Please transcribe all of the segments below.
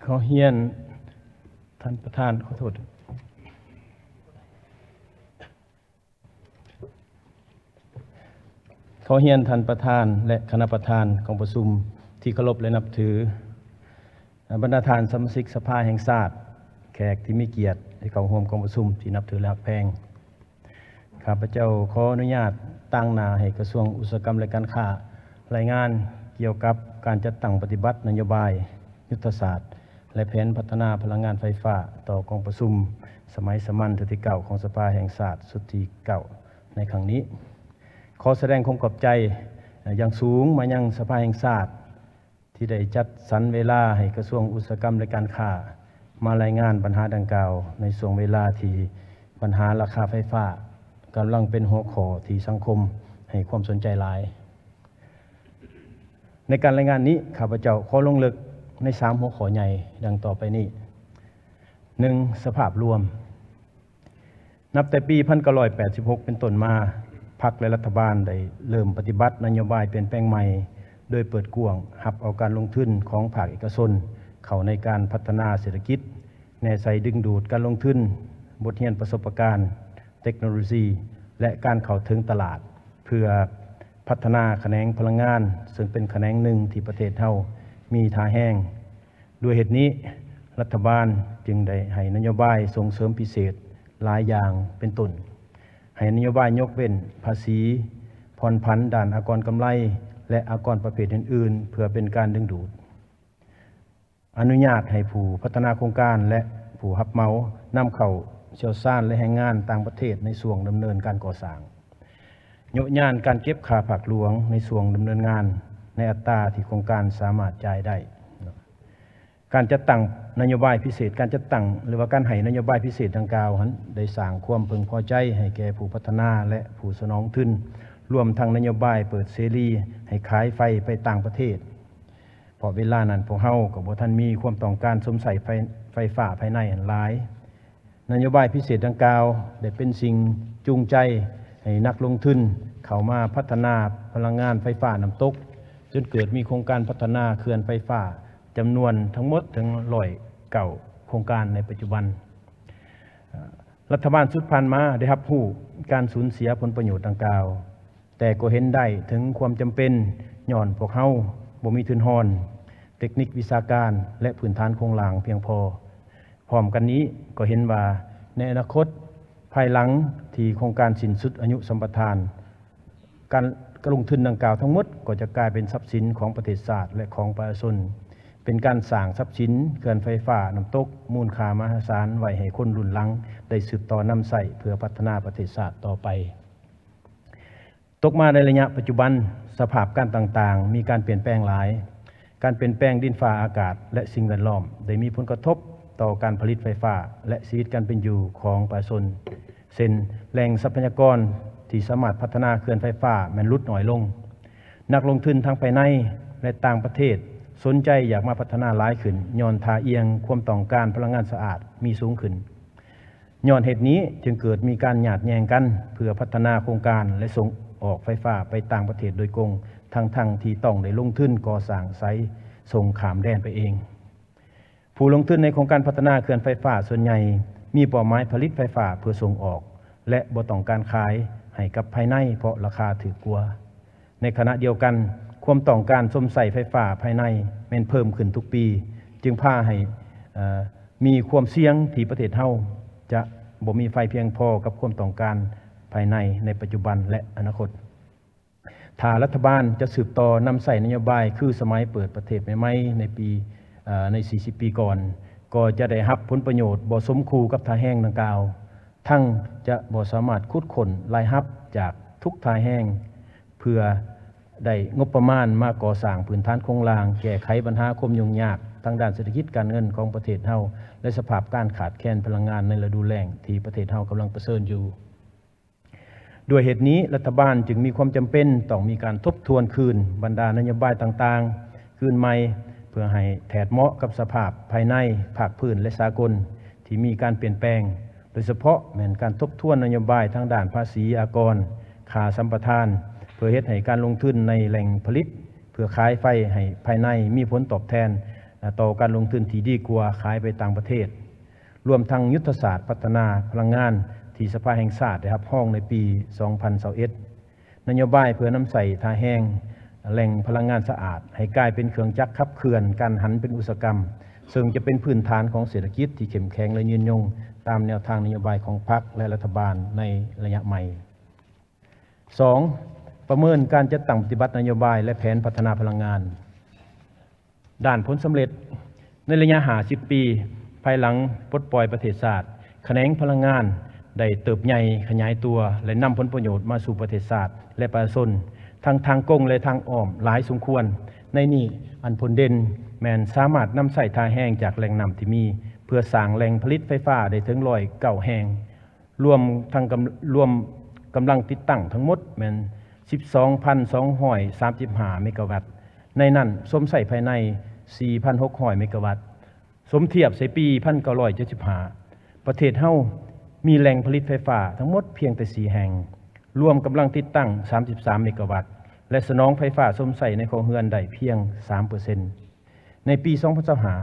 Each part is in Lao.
ຂໍຮຽນທ່ານປະທານ ຂໍໂທດ ຂໍຮຽນທ່ານປະທານ ແລະ ຄະນະປະທານກອງປະຊຸມທີ່ເຄົາລົບ ແລະ ນັບຖື, ບັນດາທ່ານສະມາຊິກສະພາແຫ່ງຊາດ, ແຂກທີ່ມີກຽດທີ່ເຂົ້າຮ່ວມກອງປະຊຸມທີ່ນັບຖື ແລະ ຮັກແພງ. ຂ້າພະເຈົ້າຂໍອະນຸຍາດຕາງໜ້າໃຫ້ກະຊວງອຸດສາຫະກຳ ແລະ ການຄ້າ ລາຍງານກ່ຽວກັບການຈັດຕັ້ງປະຕິບັດນະໂຍບາຍ, ຍຸດທະສາດ ແລະ ແຜນພັດທະນາພະລັງງານໄຟຟ້າຕໍ່ກອງປະຊຸມສະໄໝສາມັນເທື່ອທີເກົ້າຂອງສະພາແຫ່ງຊາດຊຸດທີເກົ້າໃນຄັ້ງນີ້. ຂໍສະແດງຄວາມຂອບໃຈຢ່າງສູງມາຍັງສະພາແຫ່ງຊາດ ທີ່ໄດ້ຈັດສັນເວລາໃຫ້ກະຊວງອຸດສາຫະກຳ ແລະ ການຄ້າ ມາລາຍງານບັນຫາດັ່ງກ່າວ ໃນຊ່ວງເວລາທີ່ບັນຫາລາຄາໄຟຟ້າກຳລັງເປັນຫົວຂໍ້ທີ່ສັງຄົມໃຫ້ຄວາມສົນໃຈຫຼາຍ. ໃນການລາຍງານນີ້, ຂ້າພະເຈົ້າຂໍລົງເລິກໃນສາມຫົວຂໍ້ໃຫຍ່ດັ່ງຕໍ່ໄປນີ້. ໜຶ່ງ, ສະພາບລວມ. ນັບແຕ່ປີພັນເກົ້າຮ້ອຍແປດສິບຫົກເປັນຕົ້ນມາ, ພັກ ແລະ ລັດຖະບານໄດ້ເລີ່ມປະຕິບັດນະໂຍບາຍປ່ຽນແປງໃໝ່ ໂດຍເປີດກວ້າງຮັບເອົາການລົງທຶນຂອງພາກເອກະຊົນເຂົ້າໃນການພັດທະນາເສດຖະກິດ, ແນໃສ່ດຶງດູດການລົງທຶນ, ບົດຮຽນປະສົບປະການ, ເຕັກໂນໂລຊີ ແລະ ການເຂົ້າເຖິງຕະຫຼາດ ເພື່ອພັດທະນາຂະແໜງພະລັງງານ, ເຊິ່ງເປັນຂະແໜງໜຶ່ງທີ່ປະເທດເຮົາມີທ່າແຮງ. ດ້ວຍເຫດນີ້, ລັດຖະບານຈຶ່ງໄດ້ໃຫ້ນະໂຍບາຍສົ່ງເສີມພິເສດຫຼາຍຢ່າງ, ເປັນຕົ້ນ ໃຫ້ນະໂຍບາຍຍົກເວັ້ນພາສີ, ຜ່ອນຜັນດ້ານອາກອນກຳໄລ ແລະ ອາກອນປະເພດອື່ນໆ ເພື່ອເປັນການດຶງດູດ. ອະນຸຍາດໃຫ້ຜູ້ພັດທະນາໂຄງການ ແລະ ຜູ້ຮັບເໝົານຳເຂົ້າຊ່ຽວຊານ ແລະ ແຮງງານຕ່າງປະເທດໃນຊ່ວງດຳເນີນການກໍ່ສ້າງ. ໂຍະຍານການເກັບຄ່າພາກຫຼວງໃນຊ່ວງດຳເນີນງານ ໃນອັດຕາທີ່ໂຄງການສາມາດຈ່າຍໄດ້. ການຈັດຕັ້ງນະໂຍບາຍພິເສດ, ການຈັດຕັ້ງ ຫຼືວ່າການໃຫ້ນະໂຍບາຍພິເສດດັ່ງກ່າວຫັ້ນ ໄດ້ສ້າງຄວາມເພິ່ງພໍໃຈໃຫ້ແກ່ຜູ້ພັດທະນາ ແລະ ຜູ້ສະໜອງທຶນ, ລວມທັງນະໂຍບາຍເປີດເສລີໃຫ້ຂາຍໄຟໄປຕ່າງປະເທດ, ເພາະເວລານັ້ນພວກເຮົາກໍບໍ່ທັນມີຄວາມຕ້ອງການຊົມໃຊ້ໄຟ, ໄຟຟ້າພາຍໃນຫັ້ນຫຼາຍ. ນະໂຍບາຍພິເສດດັ່ງກ່າວໄດ້ເປັນສິ່ງຈູງໃຈໃຫ້ນັກລົງທຶນເຂົ້າມາພັດທະນາພະລັງງານໄຟຟ້ານ້ຳຕົກ, ຈົນເກີດມີໂຄງການພັດທະນາເຂື່ອນໄຟຟ້າຈຳນວນທັງໝົດເຖິງຮ້ອຍເກົ້າໂຄງການໃນປັດຈຸບັນ. ລັດຖະບານຊຸດຜ່ານມາໄດ້ຮັບຮູ້ການສູນເສຍຜົນປະໂຫຍດດັ່ງກ່າວ, ແຕ່ກໍເຫັນໄດ້ເຖິງຄວາມຈຳເປັນ ຍ້ອນພວກເຮົາບໍ່ມີທຶນຮອນ, ເຕັກນິກວິຊາການ ແລະ ພື້ນຖານໂຄງລ່າງພຽງພໍ. ພ້ອມກັນນີ້ກໍເຫັນວ່າໃນອະນາຄົດ, ພາຍຫຼັງທີ່ໂຄງການສິ້ນສຸດອາຍຸສຳປະທານ, ການ ການລົງທຶນດັ່ງກ່າວທັງໝົດກໍຈະກາຍເປັນຊັບສິນຂອງປະເທດຊາດ ແລະ ຂອງປະຊາຊົນ, ເປັນການສ້າງຊັບສິນເຂື່ອນໄຟຟ້ານ້ຳຕົກມູນຄ່າມະຫາສານໄວ້ໃຫ້ຄົນລຸ້ນຫຼັງໄດ້ສືບຕໍ່ນຳໃຊ້ເພື່ອພັດທະນາປະເທດຊາດຕໍ່ໄປ. ຕົກມາໃນໄລຍະປັດຈຸບັນ, ສະພາບການຕ່າງໆມີການປ່ຽນແປງຫຼາຍ. ການປ່ຽນແປງດິນຟ້າອາກາດ ແລະ ສິ່ງແວດລ້ອມ ໄດ້ມີຜົນກະທົບຕໍ່ການຜະລິດໄຟຟ້າ ແລະ ຊີວິດການເປັນຢູ່ຂອງປະຊາຊົນ, ເຊັ່ນ ແຫຼ່ງຊັບພະຍາກອນທີ່ສາມາດພັດທະນາເຂື່ອນໄຟຟ້າແມ່ນຫຼຸດໜ້ອຍລົງ. ນັກລົງທຶນທັງພາຍໃນ ແລະ ຕ່າງປະເທດສົນໃຈຢາກມາພັດທະນາຫຼາຍຂຶ້ນ ຍ້ອນທ່າອ່ຽງຄວາມຕ້ອງການພະລັງງານສະອາດມີສູງຂຶ້ນ. ຍ້ອນເຫດນີ້ຈຶ່ງເກີດມີການຍາດແຍ່ງກັນເພື່ອພັດທະນາໂຄງການ ແລະ ສົ່ງອອກໄຟຟ້າໄປຕ່າງປະເທດໂດຍກົງ, ທັງໆທີ່ຕ້ອງໄດ້ລົງທຶນກໍ່ສ້າງສາຍສົ່ງຂ້າມແດນໄປເອງ. ຜູ້ລົງທຶນໃນໂຄງການພັດທະນາເຂື່ອນໄຟຟ້າສ່ວນໃຫຍ່ມີເປົ້າໝາຍຜະລິດໄຟຟ້າເພື່ອສົ່ງອອກ ແລະ ບໍ່ຕ້ອງການຂາຍໃຫ້ກັບພາຍໃນ ເພາະລາຄາຖືກກວ່າ. ໃນຂະນະດຽວກັນ, ຄວາມຕ້ອງການຊົມໃຊ້ໄຟຟ້າພາຍໃນແມ່ນເພີ່ມຂຶ້ນທຸກປີ, ຈຶ່ງພາໃຫ້, ເອີ, ມີຄວາມສ່ຽງທີ່ປະເທດເຮົາຈະບໍ່ມີໄຟພຽງພໍກັບຄວາມຕ້ອງການພາຍໃນໃນປັດຈຸບັນ ແລະ ອະນາຄົດ. ຖ້າລັດຖະບານຈະສືບຕໍ່ນຳໃຊ້ນະໂຍບາຍຄືສະໄໝເປີດປະເທດໃໝ່ໆໃນປີ, ເອີ, ໃນສີ່ສິບປີກ່ອນ, ກໍຈະໄດ້ຮັບຜົນປະໂຫຍດບໍ່ສົມຄູ່ກັບທ່າແຮງດັ່ງກ່າວ. ທັງຈະບໍ່ສາມາດຂຸດຄົ້ນລາຍຮັບຈາກທຸກທ່າແຮງ ເພື່ອໄດ້ງົບປະມານມາກໍ່ສ້າງພື້ນຖານໂຄງລ່າງ, ແກ້ໄຂບັນຫາຄວາມຫຍຸ້ງຍາກທາງດ້ານເສດຖະກິດການເງິນຂອງປະເທດເຮົາ ແລະ ສະພາບການຂາດແຄນພະລັງງານໃນລະດູແລ້ງທີ່ປະເທດເຮົາກຳລັງປະເຊີນຢູ່. ດ້ວຍເຫດນີ້, ລັດຖະບານຈຶ່ງມີຄວາມຈຳເປັນຕ້ອງມີການທົບທວນຄືນບັນດານະໂຍບາຍຕ່າງໆ ຄືນໃໝ່ ເພື່ອໃຫ້ແທດເໝາະກັບສະພາບພາຍໃນ, ພາກພື້ນ ແລະ ສາກົນທີ່ມີການປ່ຽນແປງ, ໂດຍສະເພາະແມ່ນການທົບທວນນະໂຍບາຍທາງດ້ານພາສີອາກອນ, ຄ່າສຳປະທານ, ເພື່ອເຮັດໃຫ້ການລົງທຶນໃນແຫຼ່ງຜະລິດເພື່ອຂາຍໄຟໃຫ້ພາຍໃນມີຜົນຕອບແທນ ຕໍ່ການລົງທຶນທີ່ດີກວ່າຂາຍໄປຕ່າງປະເທດ, ລວມທັງຍຸດທະສາດພັດທະນາພະລັງງານທີ່ສະພາແຫ່ງຊາດໄດ້ຮັບຮອງໃນປີສອງພັນຊາວເອັດ, ນະໂຍບາຍເພື່ອນຳໃຊ້ທ່າແຮງແຫຼ່ງພະລັງງານສະອາດໃຫ້ກາຍເປັນເຄື່ອງຈັກຂັບເຄື່ອນການຫັນເປັນອຸດສາຫະກຳ, ເຊິ່ງຈະເປັນພື້ນຖານຂອງເສດຖະກິດທີ່ເຂັ້ມແຂງ ແລະ ຍືນຍົງຕາມແນວທາງນະໂຍບາຍຂອງພັກ ແລະ ລັດຖະບານໃນໄລຍະໃໝ່. ສອງ, ປະເມີນການຈັດຕັ້ງປະຕິບັດນະໂຍບາຍ ແລະ ແຜນພັດທະນາພະລັງງານ. ດ້ານຜົນສຳເລັດ, ໃນໄລຍະຫ້າສິບປີ ພາຍຫຼັງປົດປ່ອຍປະເທດຊາດ, ຂະແໜງພະລັງງານໄດ້ເຕີບໃຫຍ່ຂະຫຍາຍຕົວ ແລະ ນຳຜົນປະໂຫຍດມາສູ່ປະເທດຊາດ ແລະ ປະຊາຊົນ ທັງທາງກົງ ແລະ ທາງອ້ອມຫຼາຍສົມຄວນ. ໃນນີ້, ອັນພົ້ນເດັ່ນແມ່ນສາມາດນຳໃຊ້ທ່າແຮງຈາກແຫຼ່ງນ້ຳທີ່ມີ ເພື່ອສ້າງແຫຼ່ງຜະລິດໄຟຟ້າໄດ້ເຖິງຮ້ອຍເກົ້າແຫ່ງ, ລວມທັງກຳ ລວມກຳລັງຕິດຕັ້ງທັງໝົດແມ່ນສິບສອງພັນສອງຮ້ອຍສາມສິບຫ້າເມກາວັດ, ໃນນັ້ນຊົມໃຊ້ພາຍໃນສີ່ພັນຫົກຮ້ອຍເມກາວັດ. ສົມທຽບໃສ່ປີໜຶ່ງພັນເກົ້າຮ້ອຍເຈັດສິບຫ້າ, ປະເທດເຮົາມີແຫຼ່ງຜະລິດໄຟຟ້າທັງໝົດພຽງແຕ່ສີ່ແຫ່ງ, ລວມກຳລັງຕິດຕັ້ງສາມສິບສາມເມກາວັດ ແລະ ສະໜອງໄຟຟ້າຊົມໃຊ້ໃນຄົວເຮືອນໄດ້ພຽງສາມເປີເຊັນ. ໃນປີສອງພັນຊາວຫ້າ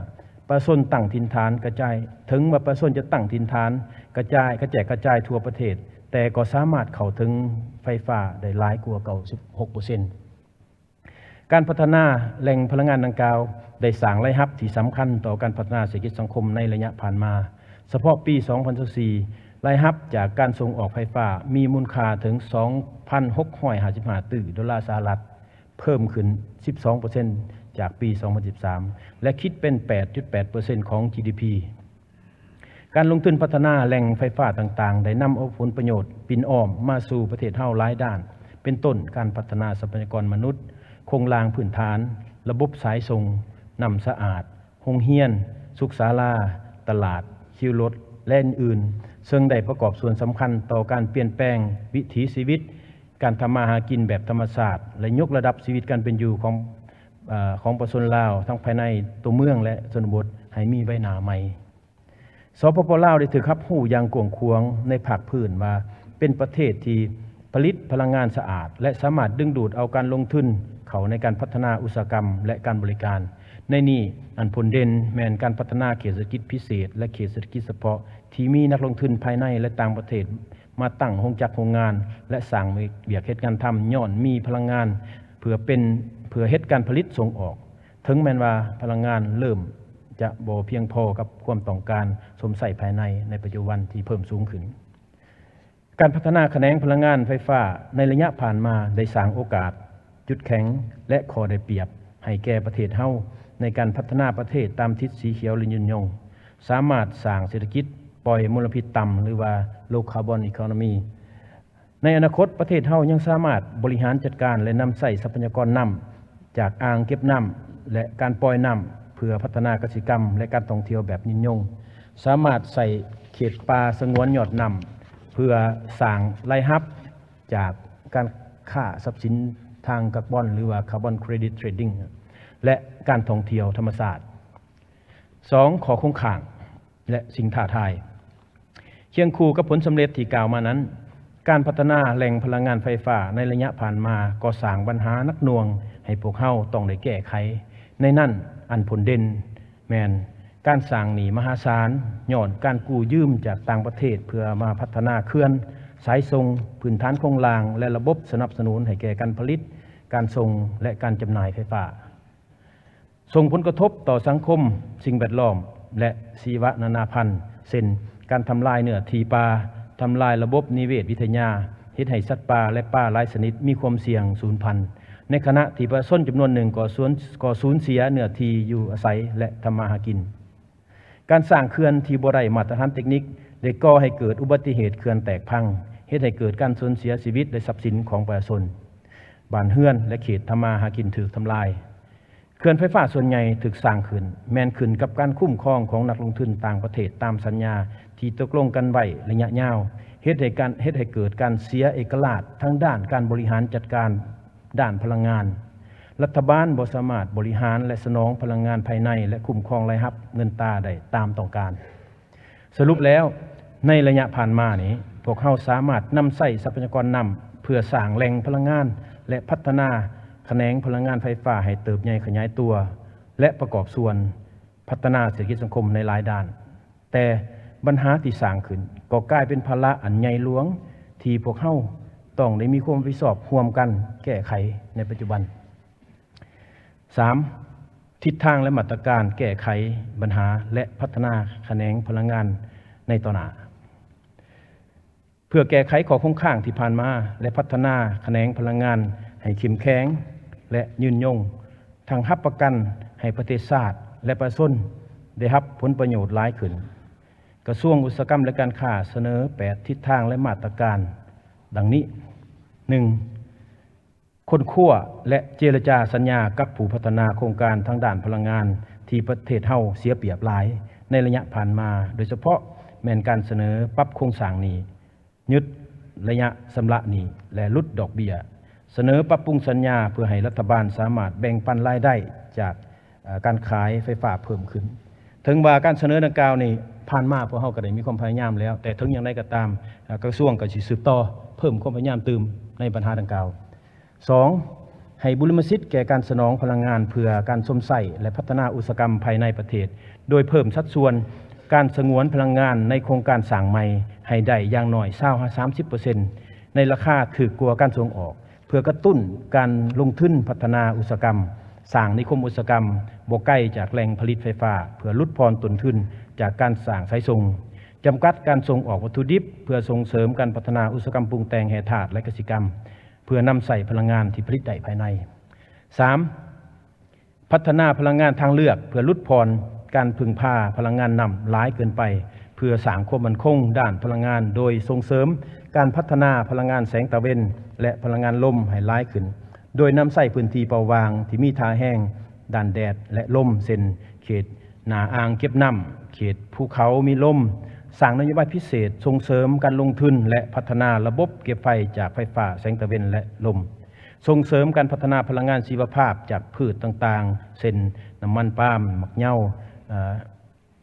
ປະຊາຊົນຕັ້ງຖິ່ນຖານກະຈາຍ, ເຖິງວ່າປະຊາຊົນຈະຕັ້ງຖິ່ນຖານກະຈາຍ, ກະແຈກກະຈາຍທົ່ວປະເທດ, ແຕ່ກໍສາມາດເຂົ້າເຖິງໄຟຟ້າໄດ້ຫຼາຍກວ່າເກົ້າສິບຫົກເປີເຊັນ. ການພັດທະນາແຫຼ່ງພະລັງງານດັ່ງກ່າວໄດ້ສ້າງລາຍຮັບທີ່ສຳຄັນຕໍ່ການພັດທະນາເສດຖະກິດສັງຄົມໃນໄລຍະຜ່ານມາ. ສະເພາະປີສອງພັນຊາວສີ່ ລາຍຮັບຈາກການສົ່ງອອກໄຟຟ້າມີມູນຄ່າເຖິງສອງພັນຫົກຮ້ອຍຫ້າສິບຫ້າຕື້ໂດລາສະຫະລັດ, ເພີ່ມຂຶ້ນສິບສອງເປີເຊັນຈາກປີສອງພັນສິບສາມ ແລະ ຄິດເປັນແປດຈຸດແປດເປີເຊັນຂອງ ຈີ ດີ ພີ. ການລົງທຶນພັດທະນາແຫຼ່ງໄຟຟ້າຕ່າງໆ ໄດ້ນຳເອົາຜົນປະໂຫຍດປິ່ນອ້ອມມາສູ່ປະເທດເຮົາຫຼາຍດ້ານ, ເປັນຕົ້ນການພັດທະນາຊັບພະຍາກອນມະນຸດ, ໂຄງລ່າງພື້ນຖານ, ລະບົບສາຍສົ່ງ, ນ້ຳສະອາດ, ໂຮງຮຽນ, ສຸກສາລາ, ຕະຫຼາດ, ຄິວລົດ ແລະ ອື່ນໆ, ເຊິ່ງໄດ້ປະກອບສ່ວນສຳຄັນຕໍ່ການປ່ຽນແປງວິຖີຊີວິດ, ການທຳມາຫາກິນແບບທຳມະຊາດ ແລະ ຍົກລະດັບຊີວິດການເປັນຢູ່ຂອງ ເອີ ຂອງປະຊາຊົນລາວ ທັງພາຍໃນຕົວເມືອງ ແລະ ຊົນນະບົດ ໃຫ້ມີໃບໜ້າໃໝ່. ສປປ ລາວ ໄດ້ຖືກຮັບຮູ້ຢ່າງກວ້າງຂວາງໃນພາກພື້ນວ່າ ເປັນປະເທດທີ່ຜະລິດພະລັງງານສະອາດ ແລະ ສາມາດດຶງດູດເອົາການລົງທຶນເຂົ້າໃນການພັດທະນາອຸດສາຫະກຳ ແລະ ການບໍລິການ. ໃນນີ້, ອັນພົ້ນເດັ່ນແມ່ນການພັດທະນາເຂດເສດຖະກິດພິເສດ ແລະ ເຂດເສດຖະກິດສະເພາະ ທີ່ມີນັກລົງທຶນພາຍໃນ ແລະ ຕ່າງປະເທດມາຕັ້ງໂຮງຈັກໂຮງງານ ແລະ ສ້າງວຽກເຮັດງານທຳ ຍ້ອນມີພະລັງງານເພື່ອເປັນ ເພື່ອເຮັດການຜະລິດສົ່ງອອກ, ເຖິງແມ່ນວ່າພະລັງງານເລີ່ມຈະບໍ່ພຽງພໍກັບຄວາມຕ້ອງການຊົມໃຊ້ພາຍໃນໃນປັດຈຸບັນທີ່ເພີ່ມສູງຂຶ້ນ. ການພັດທະນາຂະແໜງພະລັງງານໄຟຟ້າໃນໄລຍະຜ່ານມາໄດ້ສ້າງໂອກາດ, ຈຸດແຂງ ແລະ ຂໍ້ໄດ້ປຽບໃຫ້ແກ່ປະເທດເຮົາໃນການພັດທະນາປະເທດຕາມທິດສີຂຽວ ແລະ ຍືນຍົງ, ສາມາດສ້າງເສດຖະກິດປ່ອຍມົນລະພິດຕ່ຳ ຫຼືວ່າ Low Carbon Economy. ໃນອະນາຄົດ, ປະເທດເຮົາຍັງສາມາດບໍລິຫານຈັດການ ແລະ ນຳໃຊ້ຊັບພະຍາກອນນ້ຳຈາກອ່າງເກັບນ້ຳ ແລະ ການປ່ອຍນ້ຳ ເພື່ອພັດທະນາກະສິກຳ ແລະ ການທ່ອງທ່ຽວແບບຍືນຍົງ, ສາມາດໃຊ້ເຂດປ່າສະຫງວນຍອດນ້ຳ ເພື່ອສ້າງລາຍຮັບຈາກການຄ້າຊັບສິນທາງກາບອນ ຫຼືວ່າ Carbon Credit Trading ແລະ ການທ່ອງທ່ຽວທຳມະຊາດ. ສອງ, ຂໍ້ຄົງຄ້າງ ແລະ ສິ່ງທ້າທາຍ. ຄຽງຄູ່ກັບຜົນສຳເລັດທີ່ກ່າວມານັ້ນ, ການພັດທະນາແຫຼ່ງພະລັງງານໄຟຟ້າໃນໄລຍະຜ່ານມາກໍສ້າງບັນຫາໜັກໜ່ວງໃຫ້ພວກເຮົາຕ້ອງໄດ້ແກ້ໄຂ. ໃນນັ້ນ, ອັນພົ້ນເດັ່ນແມ່ນການສ້າງໜີ້ມະຫາສານ ຍ້ອນການກູ້ຢືມຈາກຕ່າງປະເທດເພື່ອມາພັດທະນາເຂື່ອນ, ສາຍສົ່ງ, ພື້ນຖານໂຄງລ່າງ ແລະ ລະບົບສະໜັບສະໜູນໃຫ້ແກ່ການຜະລິດ, ການສົ່ງ ແລະ ການຈຳໜ່າຍໄຟຟ້າ. ສົ່ງຜົນກະທົບຕໍ່ສັງຄົມ, ສິ່ງແວດລ້ອມ ແລະ ຊີວະນານາພັນ, ເຊັ່ນ ການທຳລາຍເນື້ອທີ່ປ່າ, ທຳລາຍລະບົບນິເວດວິທະຍາ, ເຮັດໃຫ້ສັດປ່າ ແລະ ປາຫຼາຍຊະນິດມີຄວາມສ່ຽງສູນພັນ, ໃນຂະນະທີ່ປະຊາຊົນຈຳນວນໜຶ່ງກໍສວນ ກໍສູນເສຍເນື້ອທີ່ຢູ່ອາໄສ ແລະ ທຳມາຫາກິນ. ການສ້າງເຂື່ອນທີ່ບໍ່ໄດ້ມາດຕະຖານເຕັກນິກ ໄດ້ກໍ່ໃຫ້ເກີດອຸບັດຕິເຫດເຂື່ອນແຕກພັງ, ເຮັດໃຫ້ເກີດການສູນເສຍຊີວິດ ແລະ ຊັບສິນຂອງປະຊາຊົນ, ບ້ານເຮືອນ ແລະ ເຂດທຳມາຫາກິນຖືກທຳລາຍ. ເຂື່ອນໄຟຟ້າສ່ວນໃຫຍ່ຖືກສ້າງຂຶ້ນ ແມ່ນຂຶ້ນກັບການຄຸ້ມຄອງຂອງນັກລົງທຶນຕ່າງປະເທດຕາມສັນຍາທີ່ຕົກລົງກັນໄວ້ໄລຍະຍາວ, ເຮັດໃຫ້ການ ເຮັດໃຫ້ເກີດການເສຍເອກະລາດທາງດ້ານການບໍລິຫານຈັດການດ້ານພະລັງງານ. ລັດຖະບານບໍ່ສາມາດບໍລິຫານ ແລະ ສະໜອງພະລັງງານພາຍໃນ ແລະ ຄຸ້ມຄອງລາຍຮັບເງິນຕາໄດ້ຕາມຕ້ອງການ. ສະຫຼຸບແລ້ວ, ໃນໄລຍະຜ່ານມານີ້, ພວກເຮົາສາມາດນຳໃຊ້ຊັບພະຍາກອນນ້ຳເພື່ອສ້າງແຫຼ່ງພະລັງງານ ແລະ ພັດທະນາຂະແໜງພະລັງງານໄຟຟ້າໃຫ້ເຕີບໃຫຍ່ຂະຫຍາຍຕົວ ແລະ ປະກອບສ່ວນ ພັດທະນາເສດຖະກິດສັງຄົມໃນຫຼາຍດ້ານ, ແຕ່ບັນຫາທີ່ສ້າງຂຶ້ນກໍກາຍເປັນພາລະອັນໃຫຍ່ຫຼວງທີ່ພວກເຮົາຕ້ອງໄດ້ມີຄວາມຮັບຜິດຊອບຮ່ວມກັນແກ້ໄຂໃນປັດຈຸບັນ. ສາມ, ທິດທາງ ແລະ ມາດຕະການແກ້ໄຂບັນຫາ ແລະ ພັດທະນາຂະແໜງພະລັງງານໃນຕໍ່ໜ້າ. ເພື່ອແກ້ໄຂຂໍ້ຄົງຄ້າງທີ່ຜ່ານມາ ແລະ ພັດທະນາຂະແໜງພະລັງງານໃຫ້ເຂັ້ມແຂງ ແລະ ຍືນຍົງ, ທັງຮັບປະກັນໃຫ້ປະເທດຊາດ ແລະ ປະຊາຊົນໄດ້ຮັບຜົນປະໂຫຍດຫຼາຍຂຶ້ນ, ກະຊວງອຸດສາຫະກຳ ແລະ ການຄ້າສະເໜີແປດທິດທາງ ແລະ ມາດຕະການ ດັ່ງນີ້: ໜຶ່ງ, ຄົ້ນຄວ້າ ແລະ ເຈລະຈາສັນຍາກັບຜູ້ພັດທະນາໂຄງການທາງດ້ານພະລັງງານທີ່ປະເທດເຮົາເສຍປຽບຫຼາຍໃນໄລຍະຜ່ານມາ, ໂດຍສະເພາະແມ່ນການສະເໜີປັບໂຄງສ້າງໜີ້, ຢຸດໄລຍະຊຳລະໜີ້ ແລະ ຫຼຸດດອກເບ້ຍ, ສະເໜີປັບປຸງສັນຍາເພື່ອໃຫ້ລັດຖະບານສາມາດແບ່ງປັນລາຍໄດ້ຈາກ ເອີ່ ການຂາຍໄຟຟ້າເພີ່ມຂຶ້ນ. ເຖິງວ່າການສະເໜີດັ່ງກ່າວນີ້ຜ່ານມາພວກເຮົາກໍໄດ້ມີຄວາມພະຍາຍາມແລ້ວ, ແຕ່ເຖິງຢ່າງໃດກໍຕາມ ເອີ່ ກະຊວງກໍຊິສືບຕໍ່ເພີ່ມຄວາມພະຍາຍາມຕື່ມໃນບັນຫາດັ່ງກ່າວ. ສອງ, ໃຫ້ບຸລິມະສິດແກ່ການສະໜອງພະລັງງານເພື່ອການຊົມໃຊ້ ແລະ ພັດທະນາອຸດສາຫະກຳພາຍໃນປະເທດ, ໂດຍເພີ່ມສັດສ່ວນການສະຫງວນພະລັງງານໃນໂຄງການສ້າງໃໝ່ໃຫ້ໄດ້ຢ່າງໜ້ອຍຊາວຫາສາມສິບເປີເຊັນ ໃນລາຄາຖືກກວ່າການສົ່ງອອກ, ເພື່ອກະຕຸ້ນການລົງທຶນພັດທະນາອຸດສາຫະກຳ, ສ້າງນິຄົມອຸດສາຫະກຳບໍ່ໄກຈາກແຫຼ່ງຜະລິດໄຟຟ້າ ເພື່ອຫຼຸດຜ່ອນຕົ້ນທຶນຈາກການສ້າງສາຍສົ່ງ, ຈຳກັດການສົ່ງອອກວັດຖຸດິບ ເພື່ອສົ່ງເສີມການພັດທະນາອຸດສາຫະກຳປຸງແຕ່ງແຮ່ທາດ ແລະ ກະສິກຳ ເພື່ອນຳໃຊ້ພະລັງງານທີ່ຜະລິດໄດ້ພາຍໃນ. ສາມ, ພັດທະນາພະລັງງານທາງເລືອກ ເພື່ອຫຼຸດຜ່ອນການເພິ່ງພາພະລັງງານນ້ຳຫຼາຍເກີນໄປ, ເພື່ອສ້າງຄວາມໝັ້ນຄົງດ້ານພະລັງງານ ໂດຍສົ່ງເສີມການພັດທະນາພະລັງງານແສງຕາເວັນ ແລະ ພະລັງງານລົມໃຫ້ຫຼາຍຂຶ້ນ, ໂດຍນຳໃຊ້ພື້ນທີ່ເປົ່າວ່າງທີ່ມີທ່າແຮງດ້ານແດດ ແລະ ລົມ ເຊັ່ນ ເຂດໜ້າອ່າງເກັບນ້ຳ, ເຂດພູເຂົາມີລົມ, ສ້າງນະໂຍບາຍພິເສດສົ່ງເສີມການລົງທຶນ ແລະ ພັດທະນາລະບົບເກັບໄຟຈາກໄຟຟ້າແສງຕາເວັນ ແລະ ລົມ, ສົ່ງເສີມການພັດທະນາພະລັງງານຊີວະພາບຈາກພືດຕ່າງໆ ເຊັ່ນ ນ້ຳມັນປາມ, ໝາກເຍົາ, ເອີ່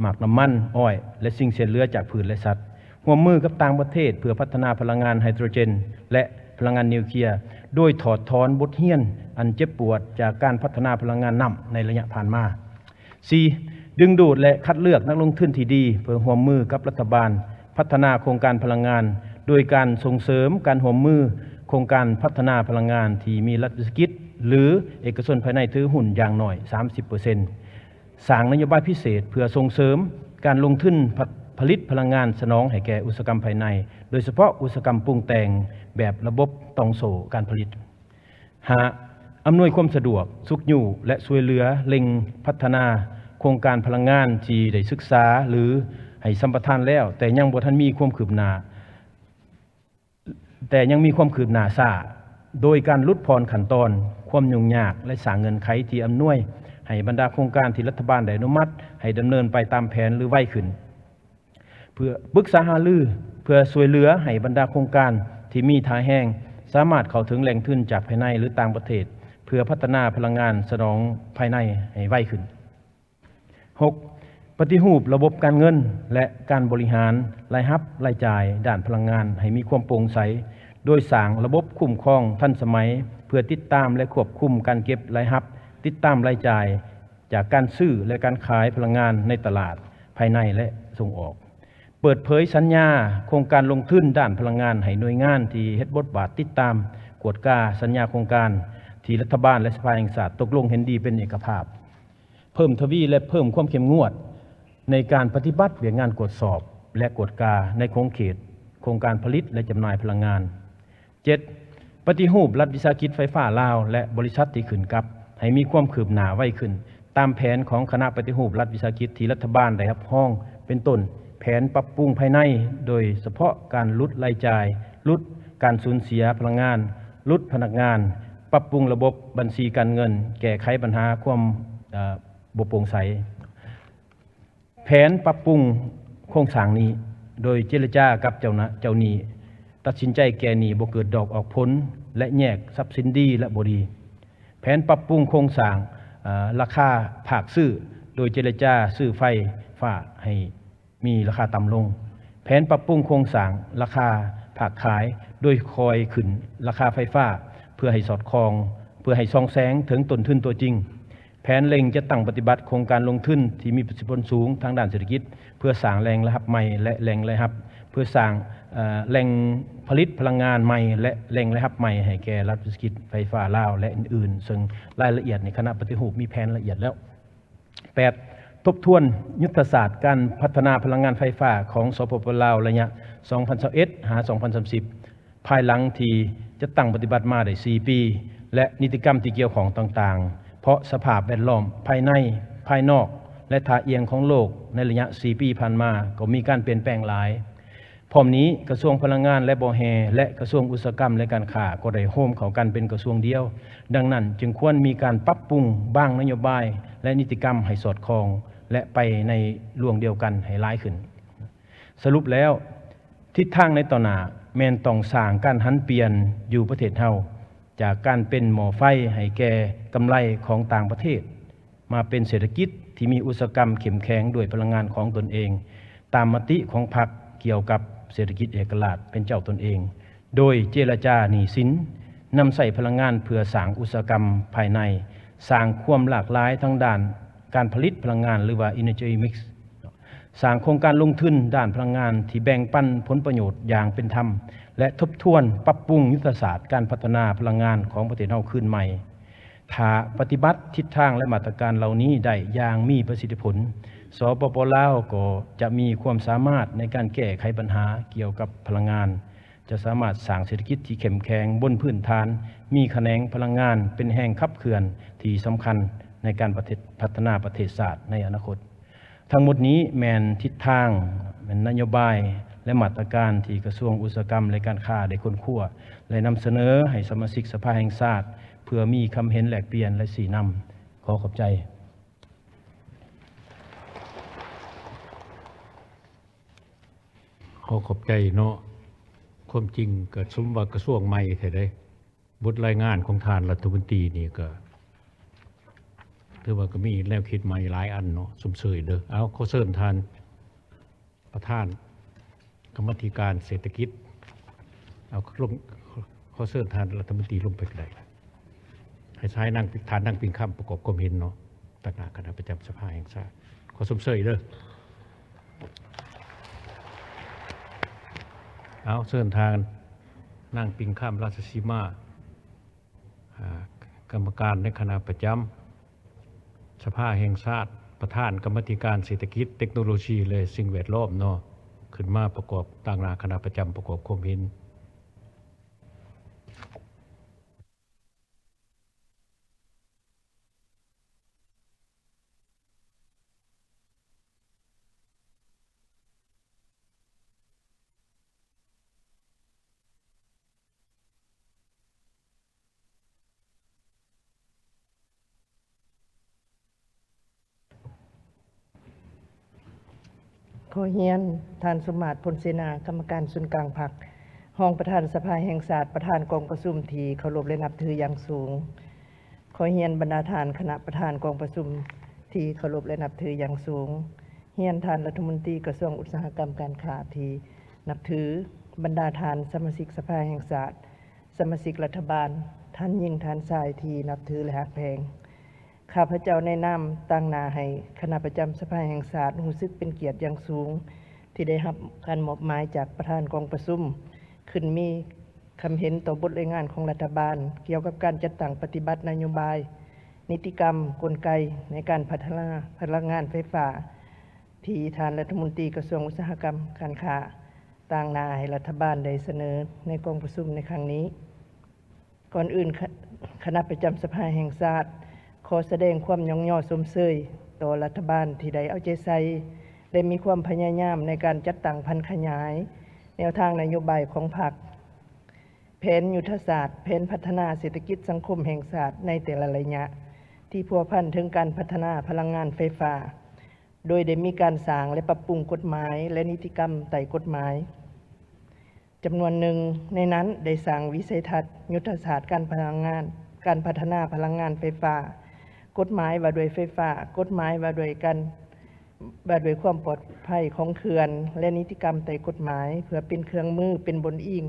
ໝາກນ້ຳມັນ, ອ້ອຍ ແລະ ສິ່ງເສດເຫຼືອຈາກພືດ ແລະ ສັດ, ຮ່ວມມືກັບຕ່າງປະເທດເພື່ອພັດທະນາພະລັງງານໄຮໂດຣເຈນ ແລະ ພະລັງງານນິວເຄຍ ໂດຍຖອດຖອນບົດຮຽນອັນເຈັບປວດຈາກການພັດທະນາພະລັງງານນ້ຳໃນໄລຍະຜ່ານມາ. ສີ່, ດຶງດູດ ແລະ ຄັດເລືອກນັກລົງທຶນທີ່ດີ ເພື່ອຮ່ວມມືກັບລັດຖະບານພັດທະນາໂຄງການພະລັງງານ ໂດຍການສົ່ງເສີມການຮ່ວມມືໂຄງການພັດທະນາພະລັງງານທີ່ມີລັດວິສາຫະກິດ ຫຼື ເອກະຊົນພາຍໃນຖືຫຸ້ນຢ່າງໜ້ອຍສາມສິບເປີເຊັນ, ສ້າງນະໂຍບາຍພິເສດເພື່ອສົ່ງເສີມການລົງທຶນ ຜະ ຜະລິດພະລັງງານສະໜອງໃຫ້ແກ່ອຸດສາຫະກຳພາຍໃນ, ໂດຍສະເພາະອຸດສາຫະກຳປຸງແຕ່ງແບບລະບົບຕ່ອງໂສ້ການຜະລິດ. ຫ້າ, ອຳນວຍຄວາມສະດວກ, ຊຸກຍູ້ ແລະ ຊ່ວຍເຫຼືອເລັ່ງພັດທະນາໂຄງການພະລັງງານທີ່ໄດ້ສຶກສາ ຫຼື ໃຫ້ສຳປະທານແລ້ວ ແຕ່ຍັງບໍ່ທັນມີຄວາມຄືບໜ້າ ແຕ່ຍັງມີຄວາມຄືບໜ້າຊ້າ, ໂດຍການຫຼຸດຜ່ອນຂັ້ນຕອນ, ຄວາມຫຍຸ້ງຍາກ ແລະ ສ້າງເງື່ອນໄຂທີ່ອຳນວຍໃຫ້ບັນດາໂຄງການທີ່ລັດຖະບານໄດ້ອະນຸມັດໃຫ້ດຳເນີນໄປຕາມແຜນ ຫຼື ໄວຂຶ້ນ. ເພື່ອປຶກສາຫາລື ເພື່ອຊ່ວຍເຫຼືອໃຫ້ບັນດາໂຄງການທີ່ມີທ່າແຮງສາມາດເຂົ້າເຖິງແຫຼ່ງທຶນຈາກພາຍໃນ ຫຼື ຕ່າງປະເທດ ເພື່ອພັດທະນາພະລັງງານສະໜອງພາຍໃນໃຫ້ໄວຂຶ້ນ. ຫົກ, ປະຕິຮູບລະບົບການເງິນ ແລະ ການບໍລິຫານລາຍຮັບລາຍຈ່າຍດ້ານພະລັງງານໃຫ້ມີຄວາມໂປ່ງໃສ, ໂດຍສ້າງລະບົບຄຸ້ມຄອງທັນສະໄໝ ເພື່ອຕິດຕາມ ແລະ ຄວບຄຸມການເກັບລາຍຮັບ, ຕິດຕາມລາຍຈ່າຍ ຈາກການຊື້ ແລະ ການຂາຍພະລັງງານໃນຕະຫຼາດພາຍໃນ ແລະ ສົ່ງອອກ. ເປີດເຜີຍສັນຍາໂຄງການລົງທຶນດ້ານພະລັງງານໃຫ້ໜ່ວຍງານທີ່ເຮັດບົດບາດຕິດຕາມ, ກວດກາສັນຍາໂຄງການທີ່ລັດຖະບານ ແລະ ສະພາແຫ່ງຊາດຕົກລົງເຫັນດີເປັນເອກະພາບ. ເພີ່ມທະວີ ແລະ ເພີ່ມຄວາມເຂັ້ມງວດໃນການປະຕິບັດວຽກງານກວດສອບ ແລະ ກວດກາໃນຂົງເຂດໂຄງການຜະລິດ ແລະ ຈຳໜ່າຍພະລັງງານ. ເຈັດ, ປະຕິຮູບລັດວິສາຫະກິດໄຟຟ້າລາວ ແລະ ບໍລິສັດທີ່ຂຶ້ນກັບ ໃຫ້ມີຄວາມຄືບໜ້າໄວຂຶ້ນ ຕາມແຜນຂອງຄະນະປະຕິຮູບລັດວິສາຫະກິດທີ່ລັດຖະບານໄດ້ຮັບຮອງ, ເປັນຕົ້ນ ແຜນປັບປຸງພາຍໃນ, ໂດຍສະເພາະການຫຼຸດລາຍຈ່າຍ, ຫຼຸດການສູນເສຍພະລັງງານ, ຫຼຸດພະນັກງານ, ປັບປຸງລະບົບບັນຊີການເງິນ, ແກ້ໄຂບັນຫາຄວາມ, ເອີ່, ບໍ່ໂປ່ງໃສ. ແຜນປັບປຸງໂຄງສ້າງໜີ້ ໂດຍເຈລະຈາກັບເຈົ້າໜ້າ, ເຈົ້າໜີ້, ຕັດສິນໃຈແກ້ໜີ້ບໍ່ເກີດດອກອອກຜົນ ແລະ ແຍກຊັບສິນດີ ແລະ ບໍ່ດີ. ແຜນປັບປຸງໂຄງສ້າງ, ເອີ່, ລາຄາພາກຊື້ ໂດຍເຈລະຈາຊື້ໄຟຟ້າໃຫ້ມີລາຄາຕ່ຳລົງ. ແຜນປັບປຸງໂຄງສ້າງລາຄາພາກຂາຍ ໂດຍຄ່ອຍຂຶ້ນລາຄາໄຟຟ້າ ເພື່ອໃຫ້ສອດຄ່ອງ, ເພື່ອໃຫ້ສ່ອງແສງເຖິງຕົ້ນທຶນຕົວຈິງ. ແຜນເລັ່ງຈັດຕັ້ງປະຕິບັດໂຄງການລົງທຶນທີ່ມີປະສິດທິຜົນສູງທາງດ້ານເສດຖະກິດ ເພື່ອສ້າງແຫຼ່ງລາຍຮັບໃໝ່ ແລະ ແຫຼ່ງລາຍຮັບ ເພື່ອສ້າງ ເອີ ແຫຼ່ງຜະລິດພະລັງງານໃໝ່ ແລະ ແຫຼ່ງລາຍຮັບໃໝ່ໃຫ້ແກ່ລັດວິສາຫະກິດໄຟຟ້າລາວ ແລະ ອື່ນໆ, ເຊິ່ງລາຍລະອຽດໃນຄະນະປະຕິຮູບມີແຜນລະອຽດແລ້ວ. ແປດ, ທົບທວນຍຸດທະສາດການພັດທະນາພະລັງງານໄຟຟ້າຂອງ ສປປ ລາວ ໄລຍະ ສອງພັນຊາວເອັດ ຫາ ສອງພັນສາມສິບ ພາຍຫຼັງທີ່ຈັດຕັ້ງປະຕິບັດມາໄດ້ສີ່ປີ ແລະ ນິຕິກຳທີ່ກ່ຽວຂ້ອງຕ່າງໆ, ເພາະສະພາບແວດລ້ອມພາຍໃນ, ພາຍນອກ ແລະ ທ່າອ່ຽງຂອງໂລກໃນໄລຍະສີ່ປີຜ່ານມາກໍມີການປ່ຽນແປງຫຼາຍ. ພ້ອມນີ້, ກະຊວງພະລັງງານ ແລະ ບໍ່ແຮ່ ແລະ ກະຊວງອຸດສາຫະກຳ ແລະ ການຄ້າ ກໍໄດ້ໂຮມເຂົ້າກັນເປັນກະຊວງດຽວ. ດັ່ງນັ້ນ, ຈຶ່ງຄວນມີການປັບປຸງບາງນະໂຍບາຍ ແລະ ນິຕິກຳໃຫ້ສອດຄ່ອງ ແລະ ໄປໃນລວງດຽວກັນໃຫ້ຫຼາຍຂຶ້ນ. ສະຫຼຸບແລ້ວ, ທິດທາງໃນຕໍ່ໜ້າແມ່ນຕ້ອງສ້າງການຫັນປ່ຽນຢູ່ປະເທດເຮົາ ຈາກການເປັນໝໍ້ໄຟໃຫ້ແກ່ກຳໄລຂອງຕ່າງປະເທດ ມາເປັນເສດຖະກິດທີ່ມີອຸດສາຫະກຳເຂັ້ມແຂງດ້ວຍພະລັງງານຂອງຕົນເອງ, ຕາມມະຕິຂອງພັກກ່ຽວກັບເສດຖະກິດເອກະລາດເປັນເຈົ້າຕົນເອງ, ໂດຍເຈລະຈາໜີ້ສິນ, ນຳໃຊ້ພະລັງງານເພື່ອສ້າງອຸດສາຫະກຳພາຍໃນ, ສ້າງຄວາມຫຼາກຫຼາຍທາງດ້ານການຜະລິດພະລັງງານ ຫຼືວ່າ Energy Mix, ສ້າງໂຄງການລົງທຶນດ້ານພະລັງງານທີ່ແບ່ງປັນຜົນປະໂຫຍດຢ່າງເປັນທຳ ແລະ ທົບທວນປັບປຸງຍຸດທະສາດການພັດທະນາພະລັງງານຂອງປະເທດເຮົາຄືນໃໝ່. ຖ້າປະຕິບັດທິດທາງ ແລະ ມາດຕະການເຫຼົ່ານີ້ໄດ້ຢ່າງມີປະສິດທິຜົນ, ສປປ ລາວ ກໍຈະມີຄວາມສາມາດໃນການແກ້ໄຂບັນຫາກ່ຽວກັບພະລັງງານ, ຈະສາມາດສ້າງເສດຖະກິດທີ່ເຂັ້ມແຂງບົນພື້ນຖານມີຂະແໜງພະລັງງານເປັນແຮງຂັບເຄື່ອນທີ່ສຳຄັນໃນການປະເທດ ພັດທະນາປະເທດຊາດໃນອະນາຄົດ. ທັງໝົດນີ້ແມ່ນທິດທາງ, ແມ່ນນະໂຍບາຍ ແລະ ມາດຕະການທີ່ກະຊວງອຸດສາຫະກຳ ແລະ ການຄ້າໄດ້ຄົ້ນຄວ້າ ແລະ ນຳສະເໜີໃຫ້ສະມາຊິກສະພາແຫ່ງຊາດ ເພື່ອມີຄຳເຫັນແລກປ່ຽນ ແລະ ຊີ້ນຳ. ຂໍຂອບໃຈ. ຂໍຂອບໃຈເນາະ. ຄວາມຈິງກະສົມວ່າກະຊວງໃໝ່ແທ້ເດ້. ບົດລາຍງານຂອງທ່ານລັດຖະມົນຕີນີ້ກະຖືວ່າກະມີແນວຄິດໃໝ່ຫຼາຍອັນເນາະ, ຊົມເຊີຍເດີ້. ເອົາ, ຂໍເຊີນທ່ານປະທານກຳມາທິການເສດຖະກິດ, ເອົາ ລົງ, ຂໍເຊີນທ່ານລັດຖະມົນຕີລົງໄປກະໄດ້. ໃຫ້ຊາຍນາງ, ທ່ານນາງປິງຄຳປະກອບຄວາມເຫັນເນາະ, ຕາງໜ້າຄະນະປະຈຳສະພາແຫ່ງຊາດ. ຂໍຊົມເຊີຍເດີ້. ເອົາ, ເຊີນທ່ານນາງປິງຄຳ ລາຊະສີມາ, ອາ, ກຳມະການໃນຄະນະປະຈຳສະພາແຫ່ງຊາດ, ປະທານກຳມາທິການເສດຖະກິດ, ເຕັກໂນໂລຊີ ແລະ ສິ່ງແວດລ້ອມເນາະ, ຂຶ້ນມາປະກອບ, ຕາງໜ້າຄະນະປະຈຳປະກອບຄວາມເຫັນ. ຂໍຮຽນທ່ານ ສົມມາດ ພົນເສນາ, ກຳມະການສູນກາງພັກ, ຮອງປະທານສະພາແຫ່ງຊາດ, ປະທານກອງປະຊຸມທີ່ເຄົາລົບ ແລະ ນັບຖືຢ່າງສູງ. ຂໍຮຽນບັນດາທ່ານຄະນະປະທານກອງປະຊຸມທີ່ເຄົາລົບ ແລະ ນັບຖືຢ່າງສູງ. ຮຽນທ່ານລັດຖະມົນຕີກະຊວງອຸດສາຫະກຳການຄ້າທີ່ນັບຖື, ບັນດາທ່ານສະມາຊິກສະພາແຫ່ງຊາດ, ສະມາຊິກລັດຖະບານ, ທ່ານຍິງ, ທ່ານຊາຍທີ່ນັບຖື ແລະ ຮັກແພງ. ຂ້າພະເຈົ້າໃນນາມຕາງໜ້າໃຫ້ຄະນະປະຈຳສະພາແຫ່ງຊາດ ຮູ້ສຶກເປັນກຽດຢ່າງສູງ ທີ່ໄດ້ຮັບການມອບໝາຍຈາກປະທານກອງປະຊຸມ ຂຶ້ນມີຄຳເຫັນຕໍ່ບົດລາຍງານຂອງລັດຖະບານ ກ່ຽວກັບການຈັດຕັ້ງປະຕິບັດນະໂຍບາຍ, ນິຕິກຳ, ກົນໄກໃນການພັດທະນາພະລັງງານໄຟຟ້າ ທີ່ທ່ານລັດຖະມົນຕີກະຊວງອຸດສາຫະກຳການຄ້າ ຕາງໜ້າໃຫ້ລັດຖະບານໄດ້ສະເໜີໃນກອງປະຊຸມໃນຄັ້ງນີ້. ກ່ອນອື່ນ, ຄະ-, ຄະນະປະຈຳສະພາແຫ່ງຊາດ ຂໍສະແດງຄວາມຍ້ອງຍໍຊົມເຊີຍຕໍ່ລັດຖະບານທີ່ໄດ້ເອົາໃຈໃສ່ ແລະ ມີຄວາມພະຍາຍາມໃນການຈັດຕັ້ງຜັນຂະຫຍາຍແນວທາງນະໂຍບາຍຂອງພັກ, ແຜນຍຸດທະສາດ, ແຜນພັດທະນາເສດຖະກິດສັງຄົມແຫ່ງຊາດໃນແຕ່ລະໄລຍະ ທີ່ພົວພັນເຖິງການພັດທະນາພະລັງງານໄຟຟ້າ, ໂດຍໄດ້ມີການສ້າງ ແລະ ປັບປຸງກົດໝາຍ ແລະ ນິຕິກຳໃຕ້ກົດໝາຍ ຈຳນວນໜຶ່ງ. ໃນນັ້ນໄດ້ສ້າງວິໄສທັດຍຸດທະສາດການພະລັງງານ, ການພັດທະນາພະລັງງານໄຟຟ້າ, ກົດໝາຍວ່າດ້ວຍໄຟຟ້າ, ກົດໝາຍວ່າດ້ວຍການ, ວ່າດ້ວຍຄວາມປອດໄພຂອງເຂື່ອນ ແລະ ນິຕິກຳໃຕ້ກົດໝາຍ ເພື່ອເປັນເຄື່ອງມື, ເປັນບ່ອນອີງ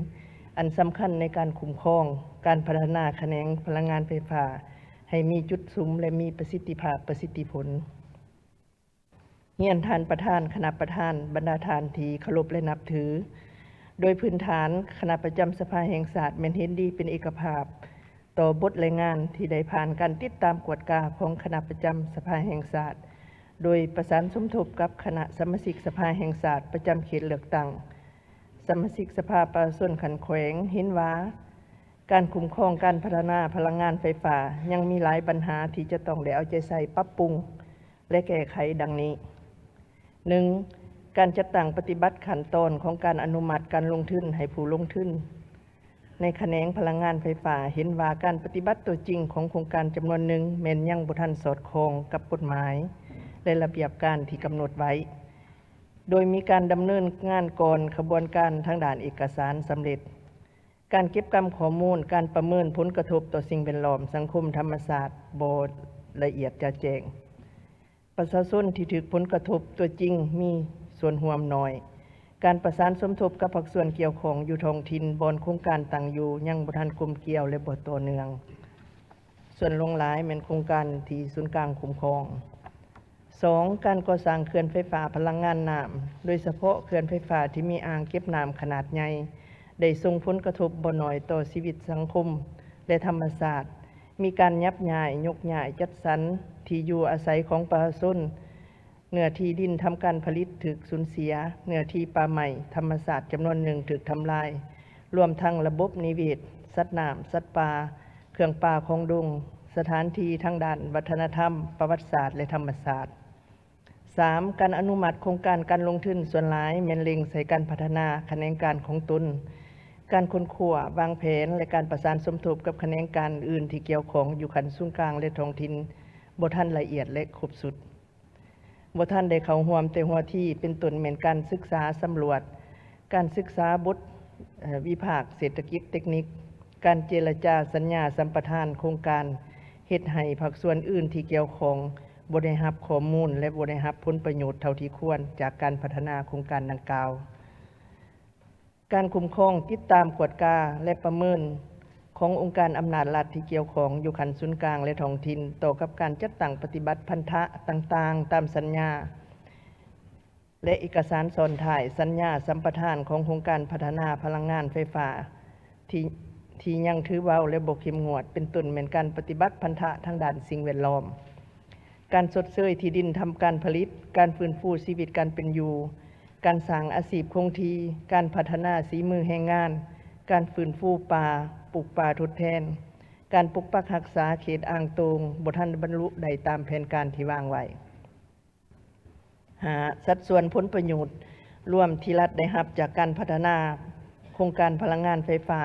ອັນສຳຄັນໃນການຄຸ້ມຄອງການພັດທະນາຂະແໜງພະລັງງານໄຟຟ້າ ໃຫ້ມີຈຸດສຸມ ແລະ ມີປະສິດທິພາບ, ປະສິດທິຜົນ. ຮຽນທ່ານປະທານ, ຄະນະປະທານ, ບັນດາທ່ານທີ່ເຄົາລົບ ແລະ ນັບຖື, ໂດຍພື້ນຖານ, ຄະນະປະຈຳສະພາແຫ່ງຊາດແມ່ນເຫັນດີເປັນເອກະພາບຕໍ່ບົດລາຍງານທີ່ໄດ້ຜ່ານການຕິດຕາມກວດກາຂອງຄະນະປະຈຳສະພາແຫ່ງຊາດ, ໂດຍປະສານສົມທົບກັບຄະນະສະມາຊິກສະພາແຫ່ງຊາດປະຈຳເຂດເລືອກຕັ້ງ, ສະມາຊິກສະພາປະຊາຊົນຂັ້ນແຂວງເຫັນວ່າ ການຄຸ້ມຄອງການພັດທະນາພະລັງງານໄຟຟ້າຍັງມີຫຼາຍບັນຫາທີ່ຈະຕ້ອງໄດ້ເອົາໃຈໃສ່ປັບປຸງ ແລະ ແກ້ໄຂດັ່ງນີ້. ໜຶ່ງ, ການຈັດຕັ້ງປະຕິບັດຂັ້ນຕອນຂອງການອະນຸມັດການລົງທຶນໃຫ້ຜູ້ລົງທຶນໃນຂະແໜງພະລັງງານໄຟຟ້າ ເຫັນວ່າການປະຕິບັດຕົວຈິງຂອງໂຄງການຈຳນວນໜຶ່ງແມ່ນຍັງບໍ່ທັນສອດຄ່ອງກັບກົດໝາຍ ແລະ ລະບຽບການທີ່ກຳນົດໄວ້, ໂດຍມີການດຳເນີນງານກ່ອນຂະບວນການທາງດ້ານເອກະສານສຳເລັດ. ການເກັບກຳຂໍ້ມູນ, ການປະເມີນຜົນກະທົບຕໍ່ສິ່ງແວດລ້ອມ, ສັງຄົມ, ທຳມະຊາດ ບໍ່ລະອຽດຈະແຈ້ງ. ປະຊາຊົນທີ່ຖືກຜົນກະທົບຕົວຈິງມີສ່ວນຮ່ວມໜ້ອຍ. ການປະສານສົມທົບກັບພາກສ່ວນກ່ຽວຂ້ອງຢູ່ທ້ອງຖິ່ນບ່ອນໂຄງການຕັ້ງຢູ່ຍັງບໍ່ທັນກົມກຽວ ແລະ ບໍ່ຕໍ່ເນື່ອງ. ສ່ວນຫຼວງຫຼາຍແມ່ນໂຄງການທີ່ສູນກາງຄຸ້ມຄອງ. ສອງ, ການກໍ່ສ້າງເຂື່ອນໄຟຟ້າພະລັງງານນ້ຳ, ໂດຍສະເພາະເຂື່ອນໄຟຟ້າທີ່ມີອ່າງເກັບນ້ຳຂະໜາດໃຫຍ່, ໄດ້ສົ່ງຜົນກະທົບບໍ່ໜ້ອຍຕໍ່ຊີວິດສັງຄົມ ແລະ ທຳມະຊາດ, ມີການຫຍັບຍ້າຍ, ຍົກຍ້າຍ, ຈັດສັນທີ່ຢູ່ອາໄສຂອງປະຊາຊົນ, ເນື້ອທີ່ດິນທຳການຜະລິດຖືກສູນເສຍ, ເນື້ອທີ່ປ່າໄມ້ທຳມະຊາດຈຳນວນໜຶ່ງຖືກທຳລາຍ, ລວມທັງລະບົບນິເວດ, ສັດນ້ຳ, ສັດປ່າ, ເຄື່ອງປ່າຂອງດົງ, ສະຖານທີ່ທາງດ້ານວັດທະນະທຳ, ປະຫວັດສາດ ແລະ ທຳມະຊາດ. ສາມ, ການອະນຸມັດໂຄງການການລົງທຶນສ່ວນຫຼາຍແມ່ນເລັ່ງໃສ່ການພັດທະນາຂະແໜງການຂອງຕົນ, ການຄົ້ນຄວ້າ, ວາງແຜນ ແລະ ການປະສານສົມທົບກັບຂະແໜງການອື່ນທີ່ກ່ຽວຂ້ອງຢູ່ຂັ້ນສູນກາງ ແລະ ທ້ອງຖິ່ນບໍ່ທັນລະອຽດ ແລະ ຄົບຊຸດ. ບໍ່ທັນໄດ້ເຂົ້າຮ່ວມແຕ່ຫົວທີ, ເປັນຕົ້ນແມ່ນການສຶກສາສຳຫຼວດ, ການສຶກສາບົດ ເອີ ວິພາກເສດຖະກິດເຕັກນິກ, ການເຈລະຈາສັນຍາສຳປະທານໂຄງການ ເຮັດໃຫ້ພາກສ່ວນອື່ນທີ່ກ່ຽວຂ້ອງບໍ່ໄດ້ຮັບຂໍ້ມູນ ແລະ ບໍ່ໄດ້ຮັບຜົນປະໂຫຍດເທົ່າທີ່ຄວນຈາກການພັດທະນາໂຄງການດັ່ງກ່າວ. ການຄຸ້ມຄອງ, ຕິດຕາມ, ກວດກາ ແລະ ປະເມີນຂອງອົງການອຳນາດລັດທີ່ກ່ຽວຂ້ອງຢູ່ຂັ້ນສູນກາງ ແລະ ທ້ອງຖິ່ນ ຕໍ່ກັບການຈັດຕັ້ງປະຕິບັດພັນທະຕ່າງໆຕາມສັນຍາ ແລະ ເອກະສານຊ້ອນທ້າຍສັນຍາສຳປະທານຂອງໂຄງການພັດທະນາພະລັງງານໄຟຟ້າ ທີ່ ທີ່ຍັງຖືເບົາ ແລະ ບໍ່ເຂັ້ມງວດ, ເປັນຕົ້ນແມ່ນການປະຕິບັດພັນທະທາງດ້ານສິ່ງແວດລ້ອມ, ການຊົດເຊີຍທີ່ດິນທຳການຜະລິດ, ການຟື້ນຟູຊີວິດການເປັນຢູ່, ການສ້າງອາຊີບຄົງທີ່, ການພັດທະນາສີມືແຮງງານ, ການຟື້ນຟູປ່າ, ປູກປ່າທົດແທນ, ການປົກປັກຮັກສາເຂດອ່າງໂຕ່ງ ບໍ່ທັນບັນລຸໄດ້ຕາມແຜນການທີ່ວາງໄວ້. ຫ້າ, ສັດສ່ວນຜົນປະໂຫຍດລວມທີ່ລັດໄດ້ຮັບຈາກການພັດທະນາໂຄງການພະລັງງານໄຟຟ້າ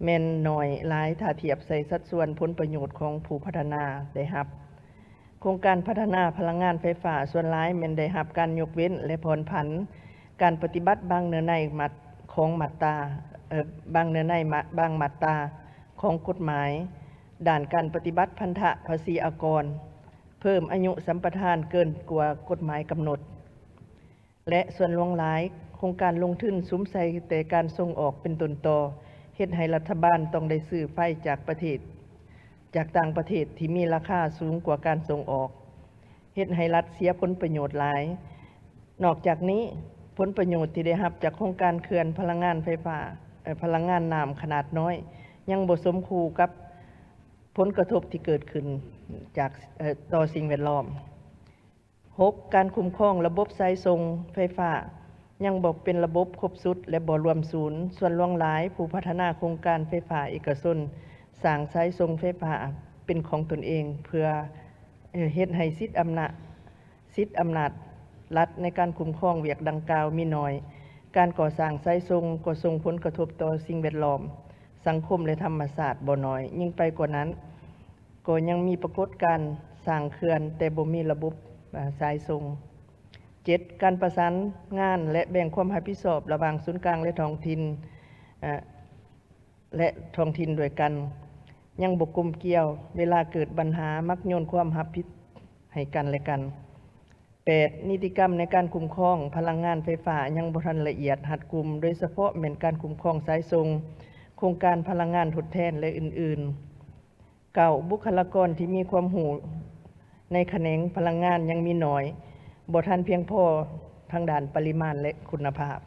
ແມ່ນໜ້ອຍຫຼາຍຖ້າທຽບໃສ່ສັດສ່ວນຜົນປະໂຫຍດຂອງຜູ້ພັດທະນາໄດ້ຮັບ. ໂຄງການພັດທະນາພະລັງງານໄຟຟ້າສ່ວນຫຼາຍແມ່ນໄດ້ຮັບການຍົກເວັ້ນ ແລະ ຜ່ອນຜັນການປະຕິບັດບາງເນື້ອໃນ ຂອງມາດຕາ, ເອີ, ບາງເນື້ອໃນ, ບາງມາດຕາຂອງກົດໝາຍດ້ານການປະຕິບັດພັນທະພາສີອາກອນ, ເພີ່ມອາຍຸສຳປະທານເກີນກວ່າກົດໝາຍກຳນົດ ແລະ ສ່ວນຫຼວງຫຼາຍໂຄງການລົງທຶນສຸມໃສ່ແຕ່ການສົ່ງອອກເປັນຕົ້ນຕໍ, ເຮັດໃຫ້ລັດຖະບານຕ້ອງໄດ້ຊື້ໄຟຈາກປະເທດ, ຈາກຕ່າງປະເທດທີ່ມີລາຄາສູງກວ່າການສົ່ງອອກ, ເຮັດໃຫ້ລັດເສຍຜົນປະໂຫຍດຫຼາຍ. ນອກຈາກນີ້, ຜົນປະໂຫຍດທີ່ໄດ້ຮັບຈາກໂຄງການເຂື່ອນພະລັງງານໄຟຟ້າ, ເອີ, ພະລັງງານນ້ຳຂະໜາດນ້ອຍ ຍັງບໍ່ສົມຄູ່ກັບ ຜົນກະທົບທີ່ເກີດຂຶ້ນຈາກ, ເອີ, ຕໍ່ສິ່ງແວດລ້ອມ. ຫົກ, ການຄຸ້ມຄອງລະບົບສາຍສົ່ງໄຟຟ້າຍັງບໍ່ເປັນລະບົບຄົບຊຸດ ແລະ ບໍ່ລວມສູນ. ສ່ວນຫຼວງຫຼາຍ, ຜູ້ພັດທະນາໂຄງການໄຟຟ້າເອກະຊົນສ້າງສາຍສົ່ງໄຟຟ້າເປັນຂອງຕົນເອງ ເພື່ອ, ເອີ, ເຮັດໃຫ້ສິດອຳນາດ, ສິດອຳນາດລັດໃນການຄຸ້ມຄອງວຽກດັ່ງກ່າວມີໜ້ອຍ. ການກໍ່ສ້າງສາຍສົ່ງກໍສົ່ງຜົນກະທົບຕໍ່ສິ່ງແວດລ້ອມ, ສັງຄົມ ແລະ ທຳມະຊາດບໍ່ໜ້ອຍ. ຍິ່ງໄປກວ່ານັ້ນ, ກໍຍັງມີປາກົດການສ້າງເຂື່ອນ ແຕ່ບໍ່ມີລະບົບ, ເອີ, ສາຍສົ່ງ. ເຈັດ, ການປະສານງານ ແລະ ແບ່ງຄວາມຮັບຜິດຊອບລະຫວ່າງສູນກາງ ແລະ ທ້ອງຖິ່ນ, ເອີ, ແລະ ທ້ອງຖິ່ນດ້ວຍກັນ ຍັງບໍ່ກົມກຽວ. ເວລາເກີດບັນຫາ ມັກໂຍນຄວາມຮັບຜິດໃຫ້ກັນ ແລະ ກັນ. ແປດ, ນິຕິກຳໃນການຄຸ້ມຄອງພະລັງງານໄຟຟ້າຍັງບໍ່ທັນລະອຽດຮັດກຸມ, ໂດຍສະເພາະແມ່ນການຄຸ້ມຄອງສາຍສົ່ງ, ໂຄງການພະລັງງານທົດແທນ ແລະ ອື່ນໆ. ເກົ້າ, ບຸກຄະລາກອນທີ່ມີຄວາມຮູ້ໃນຂະແໜງພະລັງງານຍັງມີໜ້ອຍ, ບໍ່ທັນພຽງພໍທາງດ້ານປະລິມານ ແລະ ຄຸນນະພາບ.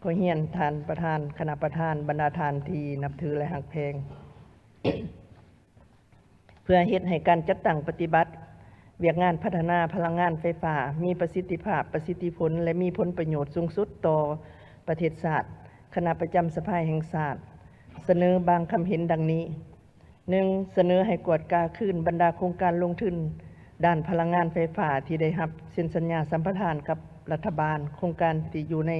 ຂໍຮຽນທ່ານປະທານ, ຄະນະປະທານ, ບັນດາທ່ານທີ່ນັບຖື ແລະ ຮັກແພງ, ເພື່ອເຮັດໃຫ້ການຈັດຕັ້ງປະຕິບັດວຽກງານພັດທະນາພະລັງງານໄຟຟ້າມີປະສິດທິພາບ, ປະສິດທິຜົນ ແລະ ມີຜົນປະໂຫຍດສູງສຸດຕໍ່ປະເທດຊາດ, ຄະນະປະຈຳສະພາແຫ່ງຊາດສະເໜີບາງຄຳເຫັນດັ່ງນີ້. ໜຶ່ງ, ສະເໜີໃຫ້ກວດກາຄືນບັນດາໂຄງການລົງທຶນດ້ານພະລັງງານໄຟຟ້າທີ່ໄດ້ຮັບເຊັນສັນຍາສຳປະທານກັບລັດຖະບານ, ໂຄງການທີ່ຢູ່ໃນ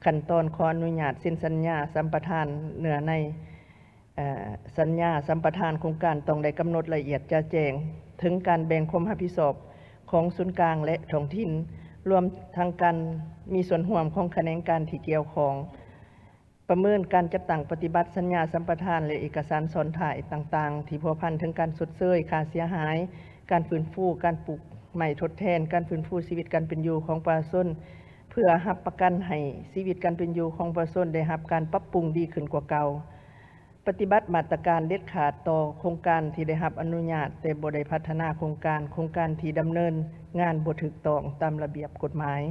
ຂັ້ນຕອນຂໍອະນຸຍາດເຊັນສັນຍາສຳປະທານເນື້ອໃນ ເອີ ສັນຍາສຳປະທານໂຄງການຕ້ອງໄດ້ກຳນົດລະອຽດຈະແຈ້ງເຖິງການແບ່ງຄວາມຮັບຜິດຊອບຂອງສູນກາງ ແລະ ທ້ອງຖິ່ນ, ລວມທັງການມີສ່ວນຮ່ວມຂອງຂະແໜງການທີ່ກ່ຽວຂ້ອງ. ປະເມີນການຈັດຕັ້ງປະຕິບັດສັນຍາສຳປະທານ ແລະ ເອກະສານຊ້ອນທ້າຍຕ່າງໆ ທີ່ພົວພັນເຖິງການຊົດເຊີຍຄ່າເສຍຫາຍ, ການຟື້ນຟູ, ການປູກໄມ້ທົດແທນ, ການຟື້ນຟູຊີວິດການເປັນຢູ່ຂອງປະຊາຊົນ ເພື່ອຮັບປະກັນໃຫ້ຊີວິດການເປັນຢູ່ຂອງປະຊາຊົນໄດ້ຮັບການປັບປຸງດີຂຶ້ນກວ່າເກົ່າ. ປະຕິບັດມາດຕະການເດັດຂາດຕໍ່ໂຄງການທີ່ໄດ້ຮັບອະນຸຍາດແຕ່ບໍ່ໄດ້ພັດທະນາໂຄງການ, ໂຄງການທີ່ດຳເນີນງານບໍ່ຖືກຕ້ອງຕາມລະບຽບກົດໝາຍ.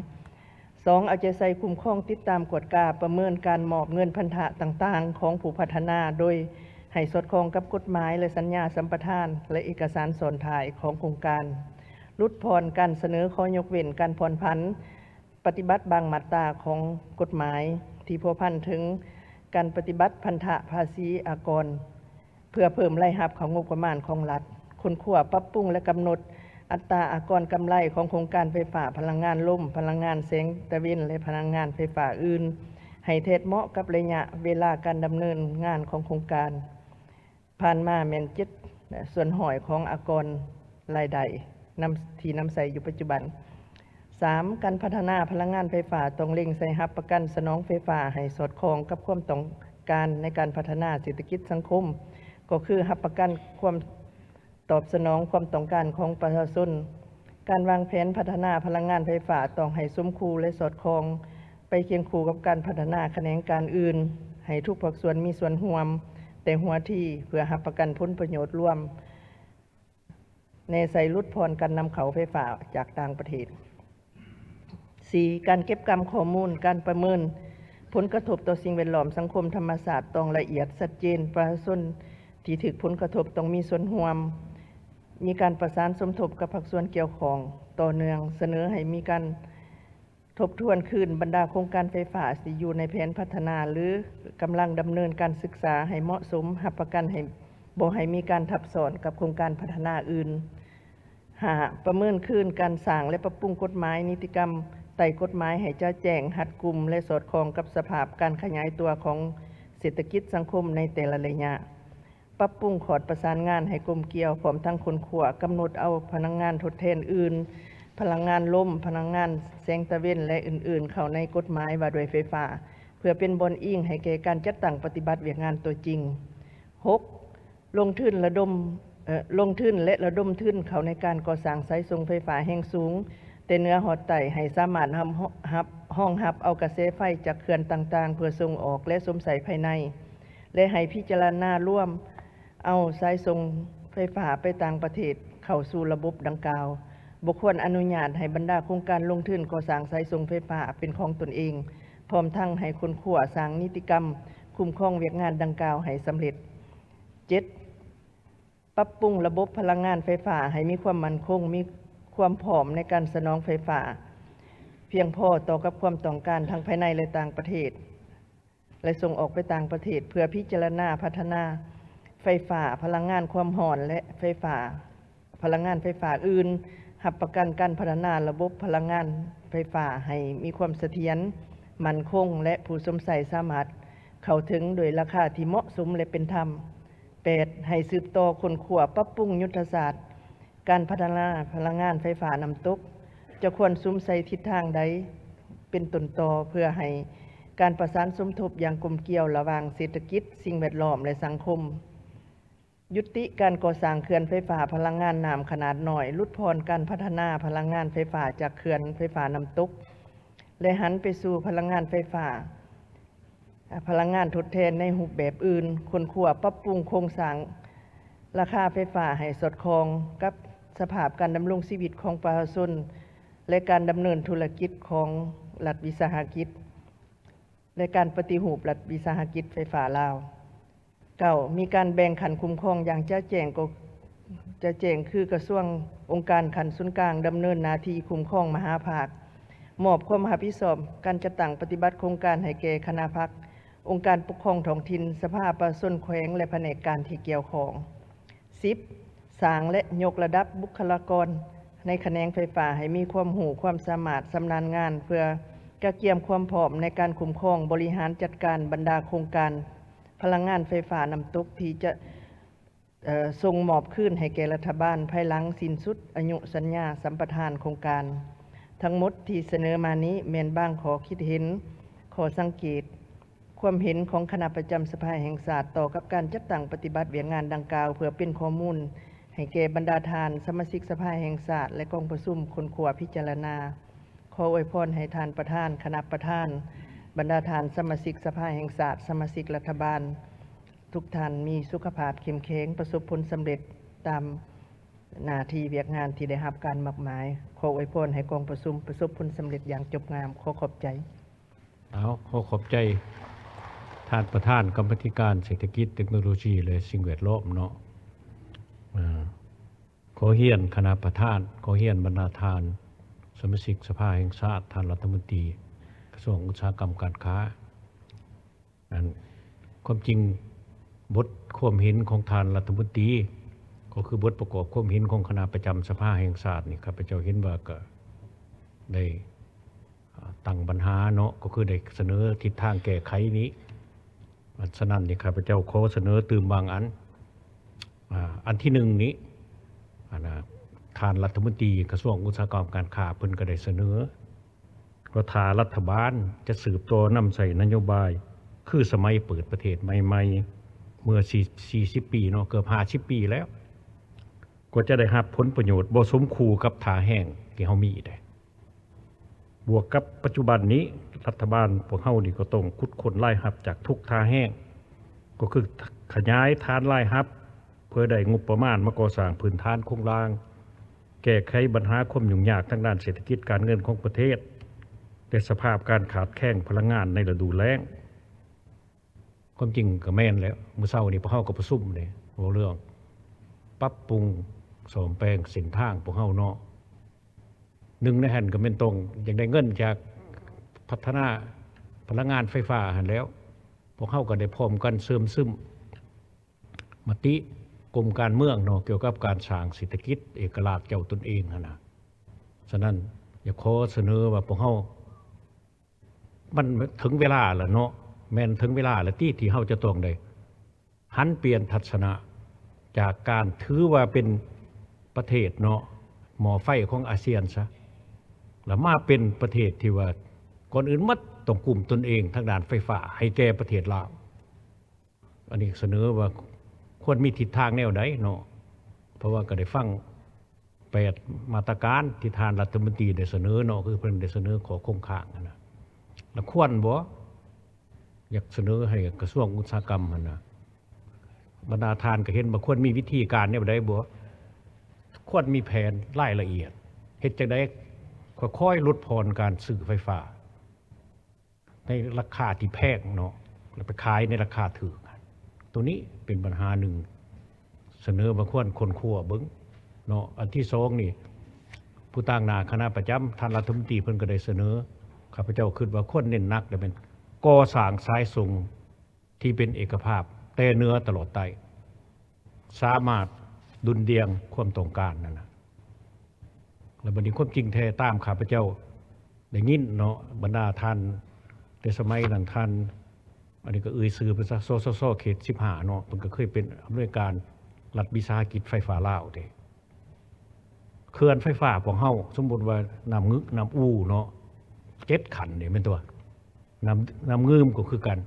ສອງ, ເອົາໃຈໃສ່ຄຸ້ມຄອງ, ຕິດຕາມ, ກວດກາ, ປະເມີນການມອບເງິນພັນທະຕ່າງໆຂອງຜູ້ພັດທະນາ ໂດຍໃຫ້ສອດຄ່ອງກັບກົດໝາຍ ແລະ ສັນຍາສຳປະທານ ແລະ ເອກະສານຊ້ອນທ້າຍຂອງໂຄງການ. ຫຼຸດຜ່ອນການສະເໜີຂໍຍົກເວັ້ນການຜ່ອນຜັນ ປະຕິບັດບາງມາດຕາຂອງກົດໝາຍທີ່ພົວພັນເຖິງການປະຕິບັດພັນທະພາສີອາກອນ ເພື່ອເພີ່ມລາຍຮັບເຂົ້າງົບປະມານຂອງລັດ, ຄົ້ນຄວ້າ, ປັບປຸງ ແລະ ກຳນົດອັດຕາອາກອນກຳໄລຂອງໂຄງການໄຟຟ້າພະລັງງານລົມ, ພະລັງງານແສງຕາເວັນ ແລະ ພະລັງງານໄຟຟ້າອື່ນ ໃຫ້ແທດເໝາະກັບໄລຍະເວລາການດຳເນີນງານຂອງໂຄງການ. ຜ່ານມາແມ່ນເຈັດສ່ວນຮ້ອຍຂອງອາກອນລາຍໄດ້ນຳ ທີ່ນຳໃຊ້ຢູ່ປັດຈຸບັນ. ສາມ, ການພັດທະນາພະລັງງານໄຟຟ້າຕ້ອງເລັ່ງໃສ່ຮັບປະກັນສະໜອງໄຟຟ້າໃຫ້ສອດຄ່ອງກັບຄວາມຕ້ອງການໃນການພັດທະນາເສດຖະກິດສັງຄົມ, ກໍຄືຮັບປະກັນຄວາມຕອບສະໜອງຄວາມຕ້ອງການຂອງປະຊາຊົນ. ການວາງແຜນພັດທະນາພະລັງງານໄຟຟ້າຕ້ອງໃຫ້ສົມຄູ່ ແລະ ສອດຄ່ອງໄປຄຽງຄູ່ກັບການພັດທະນາຂະແໜງການອື່ນ, ໃຫ້ທຸກພາກສ່ວນມີສ່ວນຮ່ວມແຕ່ຫົວທີ ເພື່ອຮັບປະກັນຜົນປະໂຫຍດລວມ ແນໃສ່ຫຼຸດຜ່ອນການນຳເຂົ້າໄຟຟ້າຈາກຕ່າງປະເທດ. ສີ່, ການເກັບກຳຂໍ້ມູນການປະເມີນຜົນກະທົບຕໍ່ສິ່ງແວດລ້ອມ, ສັງຄົມ, ທຳມະຊາດຕ້ອງລະອຽດ, ຊັດເຈນ, ປະຊາຊົນທີ່ຖືກຜົນກະທົບຕ້ອງມີສ່ວນຮ່ວມ, ມີການປະສານສົມທົບກັບພາກສ່ວນກ່ຽວຂ້ອງຕໍ່ເນື່ອງ, ສະເໜີໃຫ້ມີການ ທົບທວນຄືນບັນດາໂຄງການໄຟຟ້າທີ່ຢູ່ໃນແຜນພັດທະນາ ຫຼື ກຳລັງດຳເນີນການສຶກສາໃຫ້ເໝາະສົມ, ຮັບປະກັນໃຫ້ບໍ່ໃຫ້ມີການທັບຊ້ອນກັບໂຄງການພັດທະນາອື່ນ. ຫ້າ, ປະເມີນຄືນການສ້າງ ແລະ ປັບປຸງກົດໝາຍ, ນິຕິກຳໃຕ້ກົດໝາຍໃຫ້ຈະແຈ້ງ, ຮັດກຸມ ແລະ ສອດຄ່ອງກັບສະພາບການຂະຫຍາຍຕົວຂອງເສດຖະກິດສັງຄົມໃນແຕ່ລະໄລຍະ. ປັບປຸງຂອດປະສານງານໃຫ້ກົມກ່ຽວ, ພ້ອມທັງຄົ້ນຄວ້າ, ກຳນົດເອົາພະລັງງານທົດແທນອື່ນ, ພະລັງງານລົມ, ພະລັງງານແສງຕາເວັນ ແລະ ອື່ນໆ ເຂົ້າໃນກົດໝາຍວ່າດ້ວຍໄຟຟ້າ ເພື່ອເປັນບ່ອນອີງໃຫ້ແກ່ການຈັດຕັ້ງປະຕິບັດວຽກງານຕົວຈິງ. ຫົກ, ລົງທຶນລະດົມ, ເອີ, ລົງທຶນ ແລະ ລະດົມທຶນເຂົ້າໃນການກໍ່ສ້າງສາຍສົ່ງໄຟຟ້າແຮງສູງ ແຕ່ເໜືອຮອດໃຕ້ ໃຫ້ສາມາດຮັບ, ຮັບ, ຮອງຮັບເອົາກະແສໄຟຈາກເຂື່ອນຕ່າງໆ ເພື່ອສົ່ງອອກ ແລະ ຊົມໃຊ້ພາຍໃນ ແລະ ໃຫ້ພິຈາລະນາລວມ ເອົາສາຍສົ່ງໄຟຟ້າໄປຕ່າງປະເທດເຂົ້າສູ່ລະບົບດັ່ງກ່າວ. ບໍ່ຄວນອະນຸຍາດໃຫ້ບັນດາໂຄງການລົງທຶນກໍ່ສ້າງສາຍສົ່ງໄຟຟ້າເປັນຂອງຕົນເອງ, ພ້ອມທັງໃຫ້ຄົ້ນຄວ້າສ້າງນິຕິກຳຄຸ້ມຄອງວຽກງານດັ່ງກ່າວໃຫ້ສຳເລັດ. ເຈັດ, ປັບປຸງລະບົບພະລັງງານໄຟຟ້າໃຫ້ມີຄວາມໝັ້ນຄົງ, ມີຄວາມພ້ອມໃນການສະໜອງໄຟຟ້າພຽງພໍຕໍ່ກັບຄວາມຕ້ອງການທັງພາຍໃນ ແລະ ຕ່າງປະເທດ. ແລະ ສົ່ງອອກໄປຕ່າງປະເທດ ເພື່ອພິຈາລະນາພັດທະນາໄຟຟ້າ, ພະລັງງານຄວາມຮ້ອນ ແລະ ໄຟຟ້າ, ພະລັງງານໄຟຟ້າອື່ນ, ຮັບປະກັນການພັດທະນາລະບົບພະລັງງານໄຟຟ້າໃຫ້ມີຄວາມສະຖຽນ, ໝັ້ນຄົງ ແລະ ຜູ້ຊົມໃຊ້ສາມາດເຂົ້າເຖິງໂດຍລາຄາທີ່ເໝາະສົມ ແລະ ເປັນທຳ. ແປດ, ໃຫ້ສືບຕໍ່ຄົ້ນຄວ້າປັບປຸງຍຸດທະສາດ ການພັດທະນາພະລັງງານໄຟຟ້ານ້ຳຕົກ ຈະຄວນສຸມໃສ່ທິດທາງໃດເປັນຕົ້ນຕໍ ເພື່ອໃຫ້ການປະສານສົມທົບຢ່າງກົມກ່ຽວລະຫວ່າງເສດຖະກິດ, ສິ່ງແວດລ້ອມ ແລະ ສັງຄົມ. ຍຸຕິການກໍ່ສ້າງເຂື່ອນໄຟຟ້າພະລັງງານນ້ຳຂະໜາດນ້ອຍ, ຫຼຸດຜ່ອນການພັດທະນາພະລັງງານໄຟຟ້າຈາກເຂື່ອນໄຟຟ້ານ້ຳຕົກ ແລະ ຫັນໄປສູ່ພະລັງງານໄຟຟ້າ ພະລັງງານທົດແທນໃນຮູບແບບອື່ນ, ຄົ້ນຄວ້າປັບປຸງໂຄງສ້າງ ລາຄາໄຟຟ້າໃຫ້ສອດຄ່ອງກັບສະພາບການດຳລົງຊີວິດຂອງປະຊາຊົນ ແລະ ການດຳເນີນທຸລະກິດຂອງລັດວິສາຫະກິດ ແລະ ການປະຕິຮູບລັດວິສາຫະກິດໄຟຟ້າລາວ. ເກົ້າ ມີການແບ່ງຂັ້ນຄຸ້ມຄອງຢ່າງຈະແຈ້ງ ກໍຈະແຈ້ງຄືກະຊວງ ອົງການຂັ້ນສູນກາງດຳເນີນໜ້າທີ່ຄຸ້ມຄອງມະຫາພາກ, ມອບຄວາມຮັບຜິດຊອບການຈັດຕັ້ງປະຕິບັດໂຄງການໃຫ້ແກ່ຄະນະພັກ, ອົງການປົກຄອງທ້ອງຖິ່ນ, ສະພາປະຊາຊົນແຂວງ ແລະ ພະແນກການທີ່ກ່ຽວຂ້ອງ. ສິບ ສ້າງ ແລະ ຍົກລະດັບບຸກຄະລາກອນໃນຂະແໜງໄຟຟ້າໃຫ້ມີຄວາມຮູ້ຄວາມສາມາດຊຳນານງານ ເພື່ອກະກຽມຄວາມພ້ອມໃນການຄຸ້ມຄອງບໍລິຫານຈັດການບັນດາໂຄງການພະລັງງານໄຟຟ້ານ້ຳຕົກທີ່ຈະ ເອີ ສົ່ງມອບຄືນໃຫ້ແກ່ລັດຖະບານພາຍຫຼັງສິ້ນສຸດອາຍຸສັນຍາສຳປະທານໂຄງການ. ທັງໝົດທີ່ສະເໜີມານີ້ແມ່ນບາງຂໍ້ຄິດເຫັນ, ຂໍ້ສັງເກດ, ຄວາມເຫັນຂອງຄະນະປະຈຳສະພາແຫ່ງຊາດຕໍ່ກັບການຈັດຕັ້ງປະຕິບັດວຽກງານດັ່ງກ່າວ ເພື່ອເປັນຂໍ້ມູນໃຫ້ແກ່ບັນດາທ່ານສະມາຊິກສະພາແຫ່ງຊາດ ແລະ ກອງປະຊຸມຄົ້ນຄວ້າພິຈາລະນາ. ຂໍອວຍພອນໃຫ້ທ່ານປະທານ, ຄະນະປະທານ, ບັນດາທ່ານສະມາຊິກສະພາແຫ່ງຊາດ, ສະມາຊິກລັດຖະບານ ທຸກທ່ານມີສຸຂະພາບເຂັ້ມແຂງ, ປະສົບຜົນສຳເລັດຕາມໜ້າທີ່ວຽກງານທີ່ໄດ້ຮັບການມອບໝາຍ. ຂໍອວຍພອນໃຫ້ກອງປະຊຸມປະສົບຜົນສຳເລັດຢ່າງຈົບງາມ. ຂໍຂອບໃຈ. ເອົາ ຂໍຂອບໃຈທ່ານປະທານກຳມາທິການເສດຖະກິດ, ເຕັກໂນໂລຊີ ແລະ ສິ່ງແວດລ້ອມເນາະ. ເອີ ຂໍຮຽນຄະນະປະທານ, ຂໍຮຽນບັນດາທ່ານສະມາຊິກສະພາແຫ່ງຊາດ, ທ່ານລັດຖະມົນຕີກະຊວງອຸດສາຫະກຳການຄ້າ. ອັນ ຄວາມຈິງບົດຄວາມເຫັນຂອງທ່ານລັດຖະມົນຕີ ກໍຄືບົດປະກອບຄວາມເຫັນຂອງຄະນະປະຈຳສະພາແຫ່ງຊາດນີ້ ຂ້າພະເຈົ້າເຫັນວ່າກະໄດ້ ອາ ຕັ້ງບັນຫາເນາະ, ກໍຄືໄດ້ສະເໜີທິດທາງແກ້ໄຂນີ້. ອັນ ສະນັ້ນນີ້ ຂ້າພະເຈົ້າຂໍສະເໜີຕື່ມບາງອັນ. ອາ ອັນທີໜຶ່ງນີ້ ອັນນະ ທ່ານລັດຖະມົນຕີກະຊວງອຸດສາຫະກຳການຄ້າ ເພິ່ນກໍໄດ້ສະເໜີວ່າ ຖ້າລັດຖະບານຈະສືບຕໍ່ນຳໃຊ້ນະໂຍບາຍຄືສະໄໝເປີດປະເທດໃໝ່ໆ ເມື່ອສີ່ ສີ່ສິບປີເນາະ, ເກືອບຫ້າສິບປີແລ້ວ, ກໍຈະໄດ້ຮັບຜົນປະໂຫຍດບໍ່ສົມຄູ່ກັບທ່າແຮງທີ່ເຮົາມີໄດ໋. ບວກກັບປັດຈຸບັນນີ້ ລັດຖະບານພວກເຮົານີ້ກໍຕ້ອງຂຸດຄົ້ນລາຍຮັບຈາກທຸກທ່າແຮງ, ກໍຄືຂະຫຍາຍຖານລາຍຮັບ ເພື່ອໄດ້ງົບປະມານມາກໍ່ສ້າງພື້ນຖານໂຄງລ່າງ, ແກ້ໄຂບັນຫາຄວາມຫຍຸ້ງຍາກທາງດ້ານເສດຖະກິດການເງິນຂອງປະເທດ ແລະ ສະພາບການຂາດແຄນພະລັງງານໃນລະດູແລ້ງ. ຄວາມຈິງກໍແມ່ນແຫຼະ, ມື້ເຊົ້ານີ້ພວກເຮົາກໍປະຊຸມເດ້ ເວົ້າເລື່ອງປັບປຸງສ້ອມແປງເສັ້ນທາງພວກເຮົາເນາະ. ໜຶ່ງໃນຫັ້ນກໍແມ່ນຕ້ອງຢາກໄດ້ເງິນຈາກພັດທະນາພະລັງງານໄຟຟ້າຫັ້ນແຫຼ້ວ. ພວກເຮົາກໍໄດ້ພ້ອມກັນເຊື່ອມຊຶມມະຕິກົມການເມືອງເນາະ ກ່ຽວກັບການສ້າງເສດຖະກິດເອກະລາດເຈົ້າຕົນເອງຫັ້ນນະ. ສະນັ້ນ ຢາກຂໍສະເໜີວ່າພວກເຮົາ ມັນເຖິງເວລາແລ້ວເນາະ, ແມ່ນເຖິງເວລາແລ້ວຕິ ທີ່ເຮົາຈະຕ້ອງໄດ້ຫັນປ່ຽນທັດສະນະ ຈາກການຖືວ່າເປັນປະເທດເນາະ ໝໍ້ໄຟຂອງອາຊຽນຊະ ແລ້ວມາເປັນປະເທດທີ່ວ່າ ກ່ອນອື່ນໝົດຕ້ອງກຸ້ມຕົນເອງທາງດ້ານໄຟຟ້າໃຫ້ແກ່ປະເທດລາວ. ອັນນີ້ສະເໜີວ່າຄວນມີທິດທາງແນວໃດເນາະ, ເພາະວ່າກໍໄດ້ຟັງແປດມາດຕະການທີ່ທ່ານລັດຖະມົນຕີໄດ້ສະເໜີເນາະ, ຄືເພິ່ນໄດ້ສະເໜີຂໍ້ຄົງຄ້າງຫັ້ນນະ. ລະຄວນບໍ່? ຢາກສະເໜີໃຫ້ກະຊວງອຸດສາຫະກຳຫັ້ນນະ, ບັນດາທ່ານກໍເຫັນວ່າຄວນມີວິທີການແນວໃດບໍ່? ຄວນມີແຜນລາຍລະອຽດ, ເຮັດຈັ່ງໃດຄ່ອຍໆຫຼຸດຜ່ອນການຊື້ໄຟຟ້າ ໃນລາຄາທີ່ແພງເນາະ ແລ້ວໄປຂາຍໃນລາຄາຖືກ. ໂຕນີ້ເປັນບັນຫາໜຶ່ງ ສະເໜີວ່າຄວນຄົ້ນຄວ້າເບິ່ງເນາະ. ອັນທີສອງນີ້ ຜູ້ຕາງໜ້າຄະນະປະຈຳ ທ່ານລັດຖະມົນຕີເພິ່ນກໍໄດ້ສະເໜີ, ຂ້າພະເຈົ້າຄິດວ່າຄວນເນັ້ນໜັກແລ້ວແມ່ນກໍ່ສ້າງສາຍສົ່ງທີ່ເປັນເອກະພາບແຕ່ເໜືອຕະຫຼອດໃຕ້ ສາມາດດຸ່ນດ່ຽງຄວາມຕ້ອງການນັ້ນນະ. ແລ້ວບັດນີ້ຄວາມຈິງແທ້ຕາມຂ້າພະເຈົ້າໄດ້ຍິນເນາະ, ບັນດາທ່ານ ແຕ່ສະໄໝນັ້ນທ່ານ ອັນນີ້ກໍເອີ່ຍຊື່ເພິ່ນຊະ ສສຊ ເຂດສິບຫ້າເນາະ, ເພິ່ນກໍເຄີຍເປັນອຳນວຍການລັດວິສາຫະກິດໄຟຟ້າລາວເດ້. ເຂື່ອນໄຟຟ້າພວກເຮົາ ສົມມຸດວ່ານ້ຳງຶກ ນ້ຳອູເນາະ ເຈັດຂັ້ນນີ້ແມ່ນຕົວະ, ນ້ຳ ນ້ຳງື່ມກໍຄືກັນ.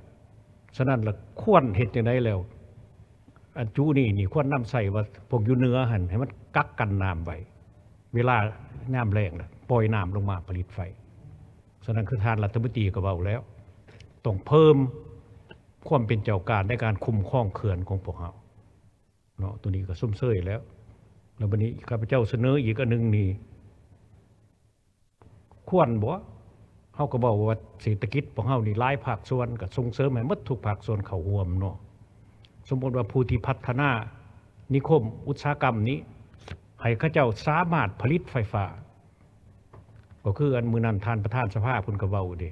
ສະນັ້ນລະຄວນເຮັດຈັ່ງໃດແລ້ວ ອັນຈຸນີ້ນີ້ຄວນນຳໃຊ້ວ່າພວກຢູ່ເໜືອຫັ້ນ ໃຫ້ມັນກັກກັນນ້ຳໄວ້, ເວລາຍາມແລ້ງລະປ່ອຍນ້ຳລົງມາຜະລິດໄຟ. ສະນັ້ນຄືທ່ານລັດຖະມົນຕີກໍເວົ້າແລ້ວ ຕ້ອງເພີ່ມຄວາມເປັນເຈົ້າການໃນການຄຸ້ມຄອງເຂື່ອນຂອງພວກເຮົາ. ເນາະ ໂຕນີ້ກໍຊົມເຊີຍແລ້ວ. ແລ້ວບັດນີ້ຂ້າພະເຈົ້າສະເໜີອີກອັນໜຶ່ງນີ້ ຄວນບໍ່? ເຮົາກໍເວົ້າວ່າເສດຖະກິດຂອງເຮົານີ້ ຫຼາຍພາກສ່ວນກໍສົ່ງເສີມໃຫ້ໝົດທຸກພາກສ່ວນເຂົ້າຮ່ວມເນາະ. ສົມມຸດວ່າຜູ້ທີ່ພັດທະນານິຄົມອຸດສາຫະກຳນີ້ ໃຫ້ເຂົາເຈົ້າສາມາດຜະລິດໄຟຟ້າ ກໍຄືອັນມື້ນັ້ນທ່ານປະທານສະພາເພິ່ນກໍເວົ້າເດ້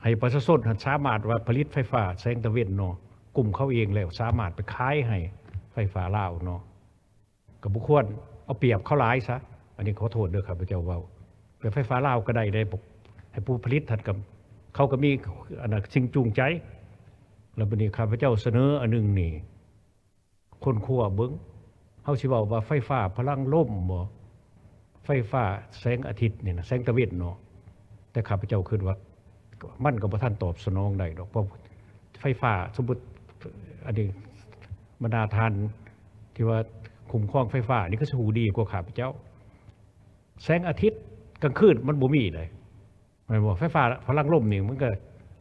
ໃຫ້ປະຊາຊົນຫັ້ນສາມາດວ່າຜະລິດໄຟຟ້າແສງຕາເວັນເນາະ ກຸ່ມເຂົາເອງແລ້ວ ສາມາດໄປຂາຍໃຫ້ໄຟຟ້າລາວເນາະ ກໍບໍ່ຄວນເອົາປຽບເຂົາຫຼາຍຊະ. ອັນນີ້ຂໍໂທດເດີ ຂ້າພະເຈົ້າເວົ້າ ແຕ່ໄຟຟ້າລາວກໍໄດ້ເດ້ ໃຫ້ຜູ້ຜະລິດຫັ້ນກໍ ເຂົາກໍມີອັນນ່າ ສິ່ງຈູງໃຈ. ແລ້ວບັດນີ້ຂ້າພະເຈົ້າສະເໜີອັນໜຶ່ງນີ້ ຄົ້ນຄວ້າເບິ່ງ ເຮົາຊິເວົ້າວ່າໄຟຟ້າພະລັງລົມບໍ ໄຟຟ້າແສງອາທິດນີ້ນະ ແສງຕາເວັນເນາະ ແຕ່ຂ້າພະເຈົ້າຄິດວ່າມັນກໍບໍ່ທັນຕອບສະໜອງໄດ້ດອກ ເພາະໄຟຟ້າ ສົມມຸດ ອັນນີ້ ບັນດາທ່ານທີ່ວ່າຄຸ້ມຄອງໄຟຟ້ານີ້ຄືຊິຮູ້ດີກວ່າຂ້າພະເຈົ້າ ແສງອາທິດກາງຄືນມັນບໍ່ມີເດ້. ແມ່ນບໍ່? ໄຟຟ້າພະລັງລົມນີ້ ມັນກໍ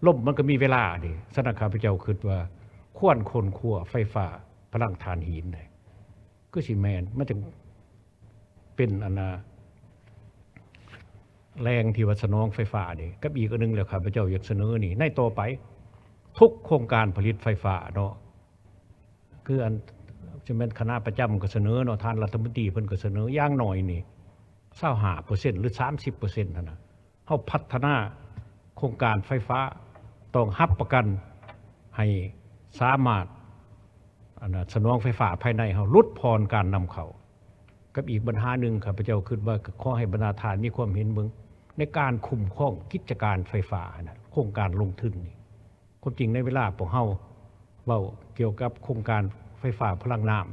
ລົມມັນກໍມີເວລາເດ້. ສະນັ້ນ ຂ້າພະເຈົ້າຄິດວ່າ ຄວນຄົ້ນຄວ້າໄຟຟ້າພະລັງຖ່ານຫີນເດ້ ຄືຊິແມ່ນ ມັນຈຶ່ງເປັນອັນນ່າ ແຫຼ່ງທີ່ວ່າສະໜອງໄຟຟ້າເດ້. ກັບອີກອັນໜຶ່ງແລ້ວ ຂ້າພະເຈົ້າຢາກສະເໜີນີ້ ໃນຕໍ່ໄປ ທຸກໂຄງການຜະລິດໄຟຟ້າເນາະ ຄືອັນ ຊິແມ່ນຄະນະປະຈຳກໍສະເໜີເນາະ ທ່ານລັດຖະມົນຕີເພິ່ນກໍສະເໜີ ຢ່າງໜ້ອຍນີ້ ຊາວຫ້າເປີເຊັນ ຫຼື ສາມສິບເປີເຊັນຫັ້ນນະ ເຮົາພັດທະນາໂຄງການໄຟຟ້າ ຕ້ອງຮັບປະກັນໃຫ້ສາມາດ ອັນນ່າ ສະໜອງໄຟຟ້າພາຍໃນເຮົາ ຫຼຸດຜ່ອນການນຳເຂົ້າ. ກັບອີກບັນຫາໜຶ່ງ ຂ້າພະເຈົ້າຄິດວ່າ ກໍຂໍໃຫ້ບັນດາທ່ານມີຄວາມເຫັນເບິ່ງ ໃນການຄຸ້ມຄອງກິດຈະການໄຟຟ້າຫັ້ນນະ ໂຄງການລົງທຶນນີ້ ຄວາມຈິງໃນເວລາພວກເຮົາເວົ້າກ່ຽວກັບໂຄງການໄຟຟ້າພະລັງນ້ຳ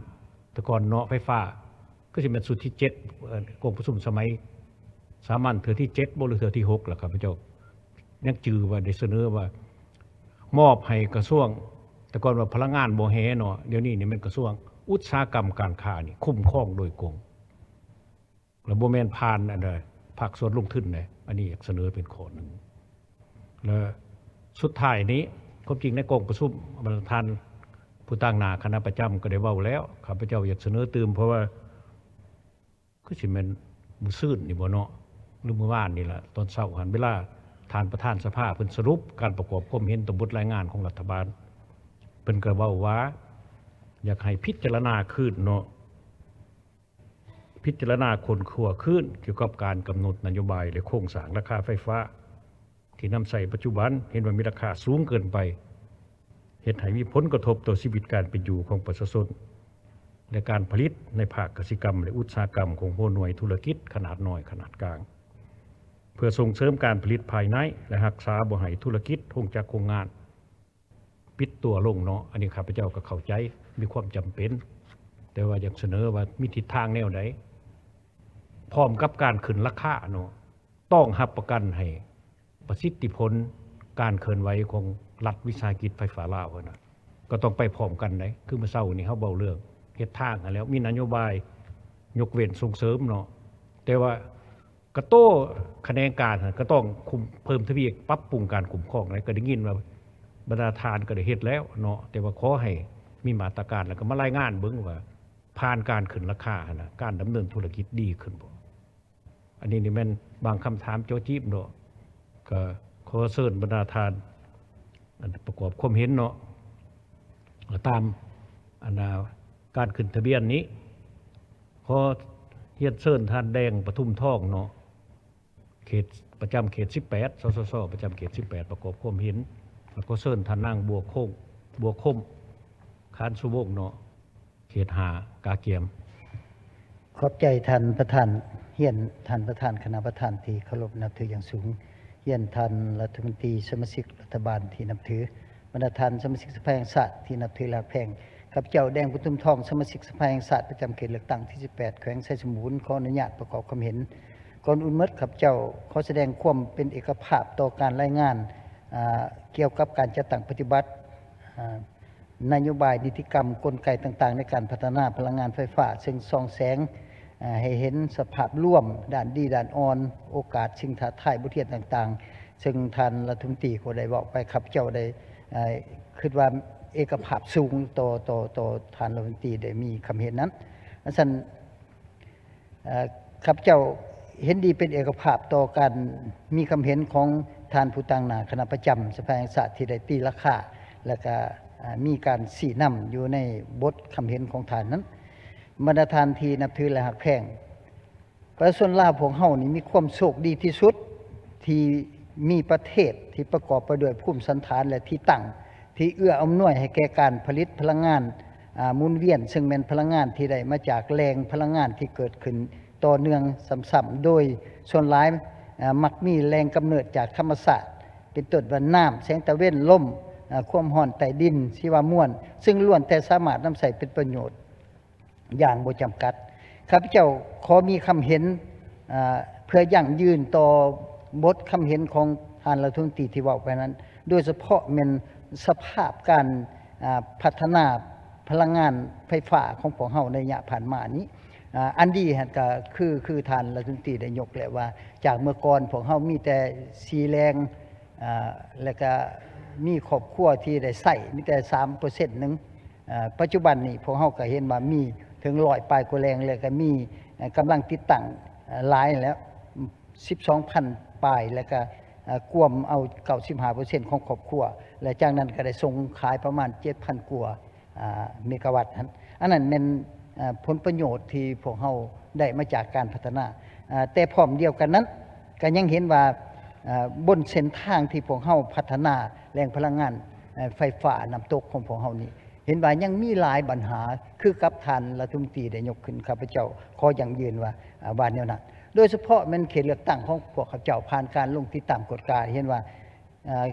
ແຕ່ກ່ອນເນາະ ໄຟຟ້າ ຄືຊິແມ່ນຊຸດທີເຈັດ ເອີ ກອງປະຊຸມສະໄໝສາມັນເທື່ອທີເຈັດບໍ ຫຼື ເທື່ອທີຫົກລະ ຂ້າພະເຈົ້າຍັງຈື່ວ່າໄດ້ສະເໜີວ່າ ມອບໃຫ້ກະຊວງ ແຕ່ກ່ອນວ່າພະລັງງານບໍ່ແຮ່ເນາະ ດຽວນີ້ນີ້ແມ່ນກະຊວງອຸດສາຫະກຳການຄ້ານີ້ຄຸ້ມຄອງໂດຍກົງ ແລະ ບໍ່ແມ່ນຜ່ານອັນໃດ ພາກສ່ວນລົງທຶນເດ້. ອັນນີ້ຢາກສະເໜີເປັນຂໍ້ໜຶ່ງ ແລະ ສຸດທ້າຍນີ້ ຄວາມຈິງໃນກອງປະຊຸມ ທ່ານຜູ້ຕາງໜ້າຄະນະປະຈຳກໍໄດ້ເວົ້າແລ້ວ ຂ້າພະເຈົ້າຢາກສະເໜີຕື່ມ ເພາະວ່າຄືຊິແມ່ນມື້ຊືນນີ້ບໍເນາະ ຫຼື ມື້ວານນີ້ລະ ຕອນເຊົ້າຫັ້ນ ເວລາທ່ານປະທານສະພາເພິ່ນສະຫຼຸບການປະກອບຄວາມເຫັນຕໍ່ບົດລາຍງານຂອງລັດຖະບານ ເພິ່ນກໍເວົ້າວ່າ ຢາກໃຫ້ພິຈາລະນາຄືນເນາະ ພິຈາລະນາຄົ້ນຄວ້າຄືນກ່ຽວກັບການກຳນົດນະໂຍບາຍ ແລະ ໂຄງສ້າງລາຄາໄຟຟ້າທີ່ນຳໃຊ້ປັດຈຸບັນ ເຫັນວ່າມີລາຄາສູງເກີນໄປ ເຮັດໃຫ້ມີຜົນກະທົບຕໍ່ຊີວິດການເປັນຢູ່ຂອງປະຊາຊົນ ແລະ ການຜະລິດໃນພາກກະສິກຳ ແລະ ອຸດສາຫະກຳຂອງຫົວໜ່ວຍທຸລະກິດຂະໜາດນ້ອຍ, ຂະໜາດກາງ ເພື່ອສົ່ງເສີມການຜະລິດພາຍໃນ ແລະ ຮັກສາບໍ່ໃຫ້ທຸລະກິດໂຮງຈັກໂຮງງານ ປິດຕົວລົງເນາະ. ອັນນີ້ຂ້າພະເຈົ້າກໍເຂົ້າໃຈ ມີຄວາມຈຳເປັນ ແຕ່ວ່າຢາກສະເໜີວ່າມີທິດທາງແນວໃດ ພ້ອມກັບການຂຶ້ນລາຄາເນາະ ຕ້ອງຮັບປະກັນໃຫ້ປະສິດທິຜົນການເຄື່ອນໄຫວຂອງລັດວິສາຫະກິດໄຟຟ້າລາວຫັ້ນນະ ກໍຕ້ອງໄປພ້ອມກັນໄດ໋. ຄືມື້ເຊົ້ານີ້ເຮົາເວົ້າເລື່ອງເຮັດທາງຫັ້ນແລ້ວ ມີນະໂຍບາຍຍົກເວັ້ນສົ່ງເສີມເນາະ ແຕ່ວ່າ ກະໂຕຂະແໜງການຫັ້ນກະຕ້ອງຄຸມ ເພີ່ມທະວີປັບປຸງການຄຸ້ມຄອງແລ້ວ ກະໄດ້ຍິນວ່າບັນດາທ່ານກະໄດ້ເຮັດແລ້ວເນາະ ແຕ່ວ່າຂໍໃຫ້ມີມາດຕະການ ແລ້ວກະມາລາຍງານເບິ່ງວ່າຜ່ານການຂຶ້ນລາຄາຫັ້ນນະ ການດຳເນີນທຸລະກິດດີຂຶ້ນບໍ່? ອັນນີ້ນີ້ແມ່ນບາງຄຳຖາມເຈາະຈີບເນາະ ກະຂໍເຊີນບັນດາທ່ານ ອັນປະກອບຄວາມເຫັນເນາະ ຕາມອັນນາ ການຂຶ້ນທະບຽນນີ້ ຂໍຮຽນເຊີນທ່ານແດງປະທຸມທອງເນາະ ເຂດ ປະຈຳເຂດສິບແປດ ສສຊ ປະຈຳເຂດສິບແປດ ປະກອບຄວາມເຫັນ ແລ້ວກໍເຊີນທ່ານນາງບົວຄົງ ບົວຄົມ ຄານສຸວົງເນາະ ເຂດຫ້າ ກາກຽມ. ຂອບໃຈທ່ານປະທານ ຮຽນທ່ານປະທານຄະນະປະທານທີ່ເຄົາລົບນັບຖືຢ່າງສູງ, ຮຽນທ່ານລັດຖະມົນຕີ ສະມາຊິກລັດຖະບານທີ່ນັບຖື, ບັນດາທ່ານສະມາຊິກສະພາແຫ່ງຊາດທີ່ນັບຖືແລະຮັກແພງ, ຂ້າພະເຈົ້າ ແດງ ປະທຸມທອງ ສະມາຊິກສະພາແຫ່ງຊາດປະຈຳເຂດເລືອກຕັ້ງທີສິບແປດ ແຂວງໄຊສົມບູນ ຂໍອະນຸຍາດປະກອບຄວາມເຫັນ. ກ່ອນອື່ນໝົດ ຂ້າພະເຈົ້າຂໍສະແດງຄວາມເປັນເອກະພາບຕໍ່ການລາຍງານ ອາ ກ່ຽວກັບການຈັດຕັ້ງປະຕິບັດ ອາ ນະໂຍບາຍ, ນິຕິກຳ, ກົນໄກຕ່າງໆ ໃນການພັດທະນາພະລັງງານໄຟຟ້າ ເຊິ່ງສ່ອງແສງ ອາ ໃຫ້ເຫັນສະພາບລວມດ້ານດີ, ດ້ານອ່ອນ, ໂອກາດ, ສິ່ງທ້າທາຍ, ບົດຮຽນຕ່າງໆ ເຊິ່ງທ່ານລັດຖະມົນຕີກໍໄດ້ເວົ້າໄປ, ຂ້າພະເຈົ້າໄດ້ ອາ ຄິດວ່າ ເອກະພາບສູງຕໍ່ ຕໍ່ ຕໍ່ທ່ານລັດຖະມົນຕີໄດ້ມີຄຳເຫັນນັ້ນ. ອັນຊັ້ນ ເອີ ຂ້າພະເຈົ້າເຫັນດີເປັນເອກະພາບຕໍ່ການມີຄຳເຫັນຂອງທ່ານຜູ້ຕາງໜ້າຄະນະປະຈຳສະພາແຫ່ງຊາດ ທີ່ໄດ້ຕີລາຄາ ແລະກະ ເອີ ມີການຊີ້ນຳຢູ່ໃນບົດຄຳເຫັນຂອງທ່ານນັ້ນ. ບັນດາທ່ານທີ່ນັບຖື ແລະ ຮັກແພງ, ປະຊາຊົນລາວພວກເຮົານີ້ມີຄວາມໂຊກດີທີ່ສຸດ ທີ່ມີປະເທດທີ່ປະກອບໄປດ້ວຍພູມສັນຖານ ແລະ ທີ່ຕັ້ງທີ່ເອື້ອອຳນວຍໃຫ້ແກ່ການຜະລິດພະລັງງານ ອາ ໝູນວຽນ, ເຊິ່ງແມ່ນພະລັງງານທີ່ໄດ້ມາຈາກແຫຼ່ງພະລັງງານທີ່ເກີດຂຶ້ນຕໍ່ເນື່ອງຊ້ຳໆ, ໂດຍສ່ວນຫຼາຍ ອາ ມັກມີແຫຼ່ງກຳເນີດຈາກທຳມະຊາດ ເປັນຕົ້ນວ່ານ້ຳ, ແສງຕາເວັນ, ລົມ, ອາ ຄວາມຮ້ອນໃຕ້ດິນ, ຊີວະມວນ, ເຊິ່ງລ້ວນແຕ່ສາມາດນຳໃຊ້ເປັນປະໂຫຍດ ຢ່າງບໍ່ຈຳກັດ. ຂ້າພະເຈົ້າຂໍມີຄຳເຫັນ ເອີ ເພື່ອຢັ້ງຢືນຕໍ່ບົດຄຳເຫັນຂອງທ່ານລັດຖະມົນຕີທີ່ເວົ້າໄປນັ້ນ, ໂດຍສະເພາະແມ່ນສະພາບການ ອາ ພັດທະນາພະລັງງານໄຟຟ້າຂອງພວກເຮົາໃນໄລຍະຜ່ານມານີ້. ອາ ອັນດີຫັ້ນກະຄື ຄືທ່ານລັດຖະມົນຕີໄດ້ຍົກແລ້ວວ່າ ຈາກເມື່ອກ່ອນພວກເຮົາມີແຕ່ສີ່ແຫຼ່ງ ອາ ແລ້ວກະມີຄອບຄົວທີ່ໄດ້ໃຊ້ມີແຕ່ສາມເປີເຊັນໜຶ່ງ. ອາ ປັດຈຸບັນນີ້ພວກເຮົາກະເຫັນວ່າມີເຖິງຮ້ອຍປາຍກວ່າແຫຼ່ງ ແລ້ວກະມີ ເອີ ກຳລັງຕິດຕັ້ງ ເອີ ຫຼາຍແລ້ວ ສິບສອງພັນປາຍ ແລ້ວກະ ເອີ ກວມເອົາເກົ້າສິບຫ້າເປີເຊັນຂອງຄອບຄົວ ແລະ ຈາກນັ້ນກະໄດ້ສົ່ງຂາຍປະມານເຈັດພັນກວ່າ ອາ ເມກາວັດຫັ້ນ. ອັນນັ້ນແມ່ນ ອາ ຜົນປະໂຫຍດທີ່ພວກເຮົາໄດ້ມາຈາກການພັດທະນາ. ອາ ແຕ່ພ້ອມດຽວກັນນັ້ນ ກະຍັງເຫັນວ່າ ອາ ບົນເສັ້ນທາງທີ່ພວກເຮົາພັດທະນາແຫຼ່ງພະລັງງານ ເອີ ໄຟຟ້ານ້ຳຕົກຂອງພວກເຮົານີ້ ເຫັນວ່າຍັງມີຫຼາຍບັນຫາ ຄືກັບທ່ານລັດຖະມົນຕີໄດ້ຍົກຂຶ້ນ, ຂ້າພະເຈົ້າຂໍຢັ້ງຢືນວ່າ ອາ ວ່າແນວນັ້ນ. ໂດຍສະເພາະແມ່ນເຂດເລືອກຕັ້ງຂອງພວກຂ້າພະເຈົ້າ ຜ່ານການລົງຕິດຕາມກວດກາ ເຫັນວ່າ ອາ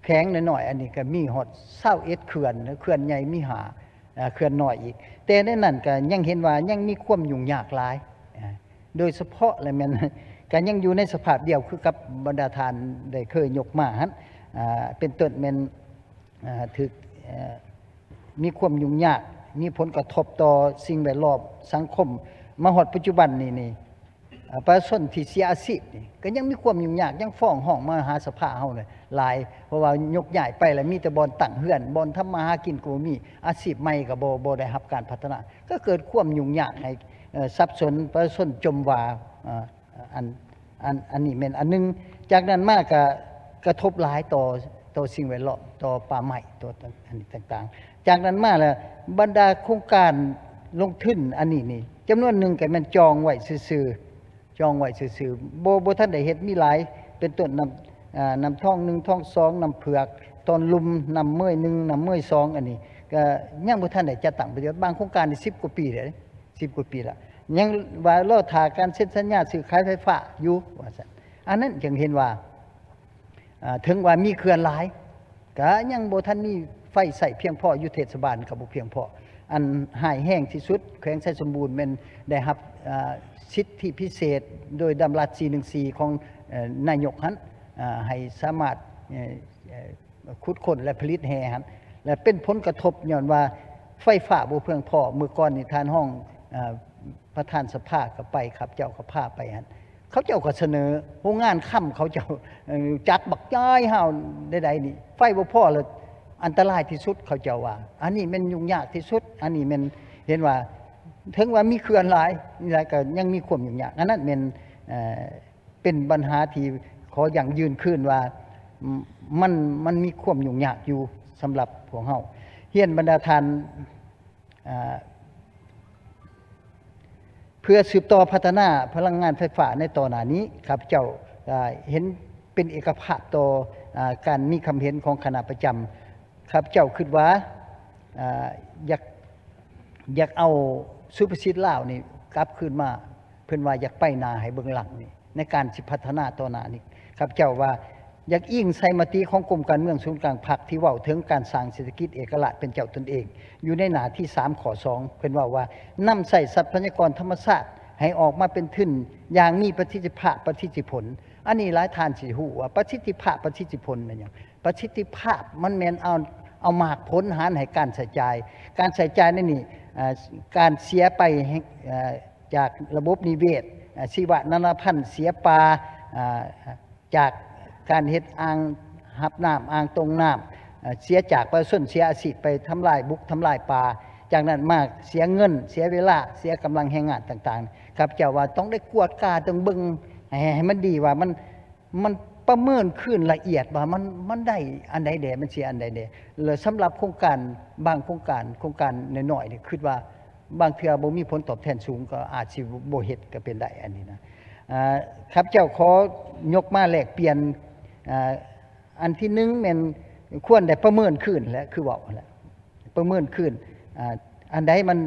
ແຂວງນ້ອຍໆ ອັນນີ້ກະມີຮອດຊາວເອັດເຂື່ອນ, ເຂື່ອນໃຫຍ່ມີຫ້າ ອາ ເຂື່ອນນ້ອຍອີກ, ແຕ່ໃນນັ້ນກະຍັງເຫັນວ່າຍັງມີຄວາມຫຍຸ້ງຍາກຫຼາຍ. ອາ ໂດຍສະເພາະລະແມ່ນ ກະຍັງຢູ່ໃນສະພາບດຽວຄືກັບບັນດາທ່ານໄດ້ເຄີຍຍົກມາຫັ້ນ. ອາ ເປັນຕົ້ນແມ່ນ ອາ ຖືກ ເອີ ມີຄວາມຫຍຸ້ງຍາກ, ມີຜົນກະທົບຕໍ່ສິ່ງແວດລ້ອມ, ສັງຄົມ. ມາຮອດປັດຈຸບັນນີ້ນີ້ ອາ ປະຊາຊົນທີ່ເສຍອາຊີບນີ້ ກະຍັງມີຄວາມຫຍຸ້ງຍາກ, ຍັງຟ້ອງຮ້ອງມາຫາສະພາເຮົາຫຼາຍ, ເພາະວ່າຍົກຍ້າຍໄປລະມີແຕ່ບ່ອນຕັ້ງເຮືອນ, ບ່ອນທຳມາຫາກິນກະບໍ່ມີ, ອາຊີບໃໝ່ກະບໍ່ ບໍ່ໄດ້ຮັບການພັດທະນາ, ກະເກີດຄວາມຫຍຸ້ງຍາກໃຫ້ ເອີ ສັບສົນ, ປະຊາຊົນຈົ່ມວ່າ ເອີ ອັນ ອັນ ອັນນີ້ແມ່ນອັນໜຶ່ງ. ຈາກນັ້ນມາກະກະທົບຫຼາຍຕໍ່ ຕໍ່ສິ່ງແວດລ້ອມ, ຕໍ່ປ່າໄມ້, ຕໍ່ອັນນີ້ຕ່າງໆ. ຈາກນັ້ນມາລະ ບັນດາໂຄງການລົງທຶນອັນນີ້ນີ້ ຈຳນວນໜຶ່ງກະແມ່ນຈອງໄວ້ຊື່ໆ, ຈອງໄວ້ຊື່ໆ, ບໍ່ ບໍ່ທັນໄດ້ເຮັດມີຫຼາຍ, ເປັນຕົ້ນນ້ຳ ອາ ນ້ຳທອງໜຶ່ງ ທອງສອງ, ນ້ຳເຜືອກ ຕອນລຸ່ມ, ນ້ຳເມີຍໜຶ່ງ ນ້ຳເມີຍສອງ ອັນນີ້ກະຍັງບໍ່ທັນໄດ້ຈັດຕັ້ງປະຕິບັດ. ບາງໂຄງການນີ້ສິບກວ່າປີແລ້ວເດ້, ສິບກວ່າປີລະ ຍັງວ່າລໍຖ້າການເຊັນສັນຍາຊື້ຂາຍໄຟຟ້າຢູ່ວ່າຊັ້ນ. ອັນນັ້ນຈຶ່ງເຫັນວ່າ ອາ ເຖິງວ່າມີເຂື່ອນຫຼາຍ ກະຍັງບໍ່ທັນມີໄຟໃຊ້ພຽງພໍ, ຢູ່ເທດສະບານກະບໍ່ພຽງພໍ. ອັນຮ້າຍແຮງທີ່ສຸດ ແຂວງໄຊສົມບູນແມ່ນໄດ້ຮັບ ອາ ສິດທິພິເສດໂດຍດຳລັດສີ່ໜຶ່ງສີ່ຂອງ ເອີ ນາຍົກຫັ້ນ ອາ ໃຫ້ສາມາດ ເອີ ຂຸດຄົ້ນ ແລະ ຜະລິດແຮ່ຫັ້ນ ແລະ ເປັນຜົນກະທົບຍ້ອນວ່າໄຟຟ້າບໍ່ພຽງພໍ. ເມື່ອກ່ອນນີ້ທ່ານຮອງ ເອີ ປະທານສະພາກະໄປ, ຂ້າພະເຈົ້າກະພາໄປຫັ້ນ, ເຂົາເຈົ້າກະສະເໜີໂຮງງານຄຳເຂົາເຈົ້າ ເອີ ຈັກບັກໃຫຍ່ຮາວໃດໆນີ້ ໄຟບໍ່ພໍລະອັນຕະລາຍທີ່ສຸດ ເຂົາເຈົ້າວ່າ. ອັນນີ້ແມ່ນຫຍຸ້ງຍາກທີ່ສຸດ, ອັນນີ້ແມ່ນເຫັນວ່າ ເຖິງວ່າມີເຂື່ອນຫຼາຍ ຫຼາຍກະຍັງມີຄວາມຫຍຸ້ງຍາກ. ອັນນັ້ນແມ່ນ ເອີ ເປັນບັນຫາທີ່ຂໍຢັ້ງຢືນຄືນວ່າ ມັນ ມັນມີຄວາມຫຍຸ້ງຍາກຢູ່ສຳລັບພວກເຮົາ. ຮຽນບັນດາທ່ານ ອາ ເພື່ອສືບຕໍ່ພັດທະນາພະລັງງານໄຟຟ້າໃນຕໍ່ໜ້ານີ້, ຂ້າພະເຈົ້າ ອາ ເຫັນເປັນເອກະພາບຕໍ່ ອາ ການມີຄຳເຫັນຂອງຄະນະປະຈຳ. ຂ້າພະເຈົ້າຄິດວ່າ ອາ ຢາກ ຢາກເອົາສຸພາສິດລາວນີ້ກັບຄືນມາ, ເພິ່ນວ່າຢາກໄປໜ້າໃຫ້ເບິ່ງຫຼັງນີ້ ໃນການຊິພັດທະນາຕໍ່ໜ້ານີ້. ຂ້າພະເຈົ້າວ່າ ຢາກອີງໃສ່ມະຕິຂອງກົມການເມືອງສູນກາງພັກ ທີ່ເວົ້າເຖິງການສ້າງເສດຖະກິດເອກະລາດເປັນເຈົ້າຕົນເອງ ຢູ່ໃນໜ້າທີສາມ ຂໍ້ສອງ ເພິ່ນເວົ້າວ່າ ນຳໃຊ້ຊັບພະຍາກອນທຳມະຊາດໃຫ້ອອກມາເປັນທຶນຢ່າງມີປະສິດທິພາບ, ປະສິດທິຜົນ. ອັນນີ້ຫຼາຍທ່ານຊິຮູ້ວ່າປະສິດທິພາບ, ປະສິດທິຜົນແມ່ນຫຍັງ? ປະສິດທິພາບມັນແມ່ນເອົາ ເອົາໝາກຜົນຫານໃຫ້ການໃຊ້ຈ່າຍ. ການໃຊ້ຈ່າຍໃນນີ້ ເອີ ການເສຍໄປ ເອີ ຈາກລະບົບນິເວດ ເອີ ຊີວະນານາພັນ, ເສຍປ່າ ເອີ ຈາກການເຮັດອ່າງຮັບນ້ຳ, ອ່າງຕົງນ້ຳ, ເອ່ອ ເສຍຈາກປະຊາຊົນ ເສຍອາຊີບ ໄປທຳລາຍບຸກທຳລາຍປ່າ ຈາກນັ້ນມາເສຍເງິນ ເສຍເວລາ ເສຍກຳລັງແຮງງານຕ່າງໆ ຂ້າພະເຈົ້າວ່າຕ້ອງໄດ້ກວດກາ ຕ້ອງເບິ່ງໃຫ້ ໃຫ້ມັນດີວ່າມັນ ມັນປະເມີນຄືນລະອຽດວ່າມັນ ມັນໄດ້ອັນໃດແດ່ ມັນເສຍອັນໃດແດ່ ແລະ ສຳລັບໂຄງການ ບາງໂຄງການ ໂຄງການນ້ອຍໆນີ້ ຄິດວ່າບາງເທື່ອບໍ່ມີຜົນຕອບແທນສູງ ກໍອາດຊິບໍ່ເຮັດກໍເປັນໄດ້ ອັນນີ້ນະ. ອ່າ ຂ້າພະເຈົ້າຂໍຍົກມາແລກປ່ຽນ ອ່າ ອັນທີໜຶ່ງແມ່ນຄວນໄດ້ປະເມີນຄືນແຫຼະ ຄືເວົ້າຫັ້ນແຫຼະ ປະເມີນຄືນ ອ່າ ອັນໃດມັນ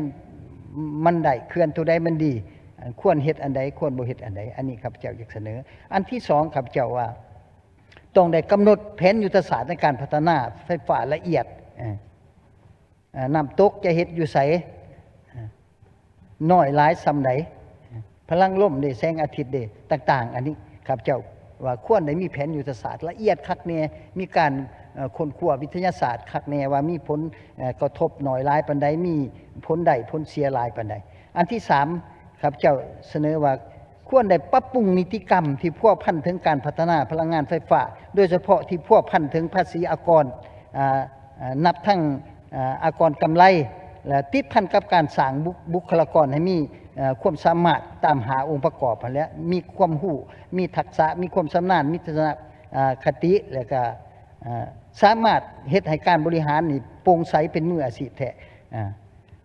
ມັນໄດ້ ເຂື່ອນໂຕໃດມັນດີ ອ່າ ຄວນເຮັດອັນໃດ ຄວນບໍ່ເຮັດອັນໃດ ອັນນີ້ຂ້າພະເຈົ້າຢາກສະເໜີ. ອັນທີສອງ ຂ້າພະເຈົ້າວ່າຕ້ອງໄດ້ກຳນົດແຜນຍຸດທະສາດໃນການພັດທະນາໄຟຟ້າລະອຽດ ເອີ ເອີ ນ້ຳຕົກຈະເຮັດຢູ່ໃສ ເອີ ນ້ອຍຫຼາຍສ່ຳໃດ ພະລັງລົມເດ ແສງອາທິດເດ ຕ່າງໆ ອັນນີ້ຂ້າພະເຈົ້າວ່າຄວນໄດ້ມີແຜນຍຸດທະສາດລະອຽດຄັກແນ່ ມີການ ເອີ ຄົ້ນຄວ້າວິທະຍາສາດຄັກແນ່ວ່າມີຜົນ ເອີ ກະທົບໜ້ອຍຫຼາຍປານໃດ ມີຜົນໄດ້ຜົນເສຍຫຼາຍປານໃດ. ອັນທີສາມ ຂ້າພະເຈົ້າສະເໜີວ່າຄວນໄດ້ປັບປຸງນິຕິກຳທີ່ພົວພັນເຖິງການພັດທະນາພະລັງງານໄຟຟ້າ ໂດຍສະເພາະທີ່ພົວພັນເຖິງພາສີອາກອນ ອ່າ ອ່າ ນັບທັງ ອ່າ ອາກອນກຳໄລ ແລະ ຕິດພັນກັບການສ້າງບຸ ບຸກຄະລາກອນໃຫ້ມີ ເອີ ຄວາມສາມາດຕາມຫ້າອົງປະກອບຫັ້ນແຫຼະ ມີຄວາມຮູ້ ມີທັກສະ ມີຄວາມຊຳນານ ມີທັດສະນະ ອ່າ ຄະຕິ ແລະກະ ອ່າ ສາມາດເຮັດໃຫ້ການບໍລິຫານນີ້ໂປ່ງໃສ ເປັນມືອາຊີບແທ້ ອ່າ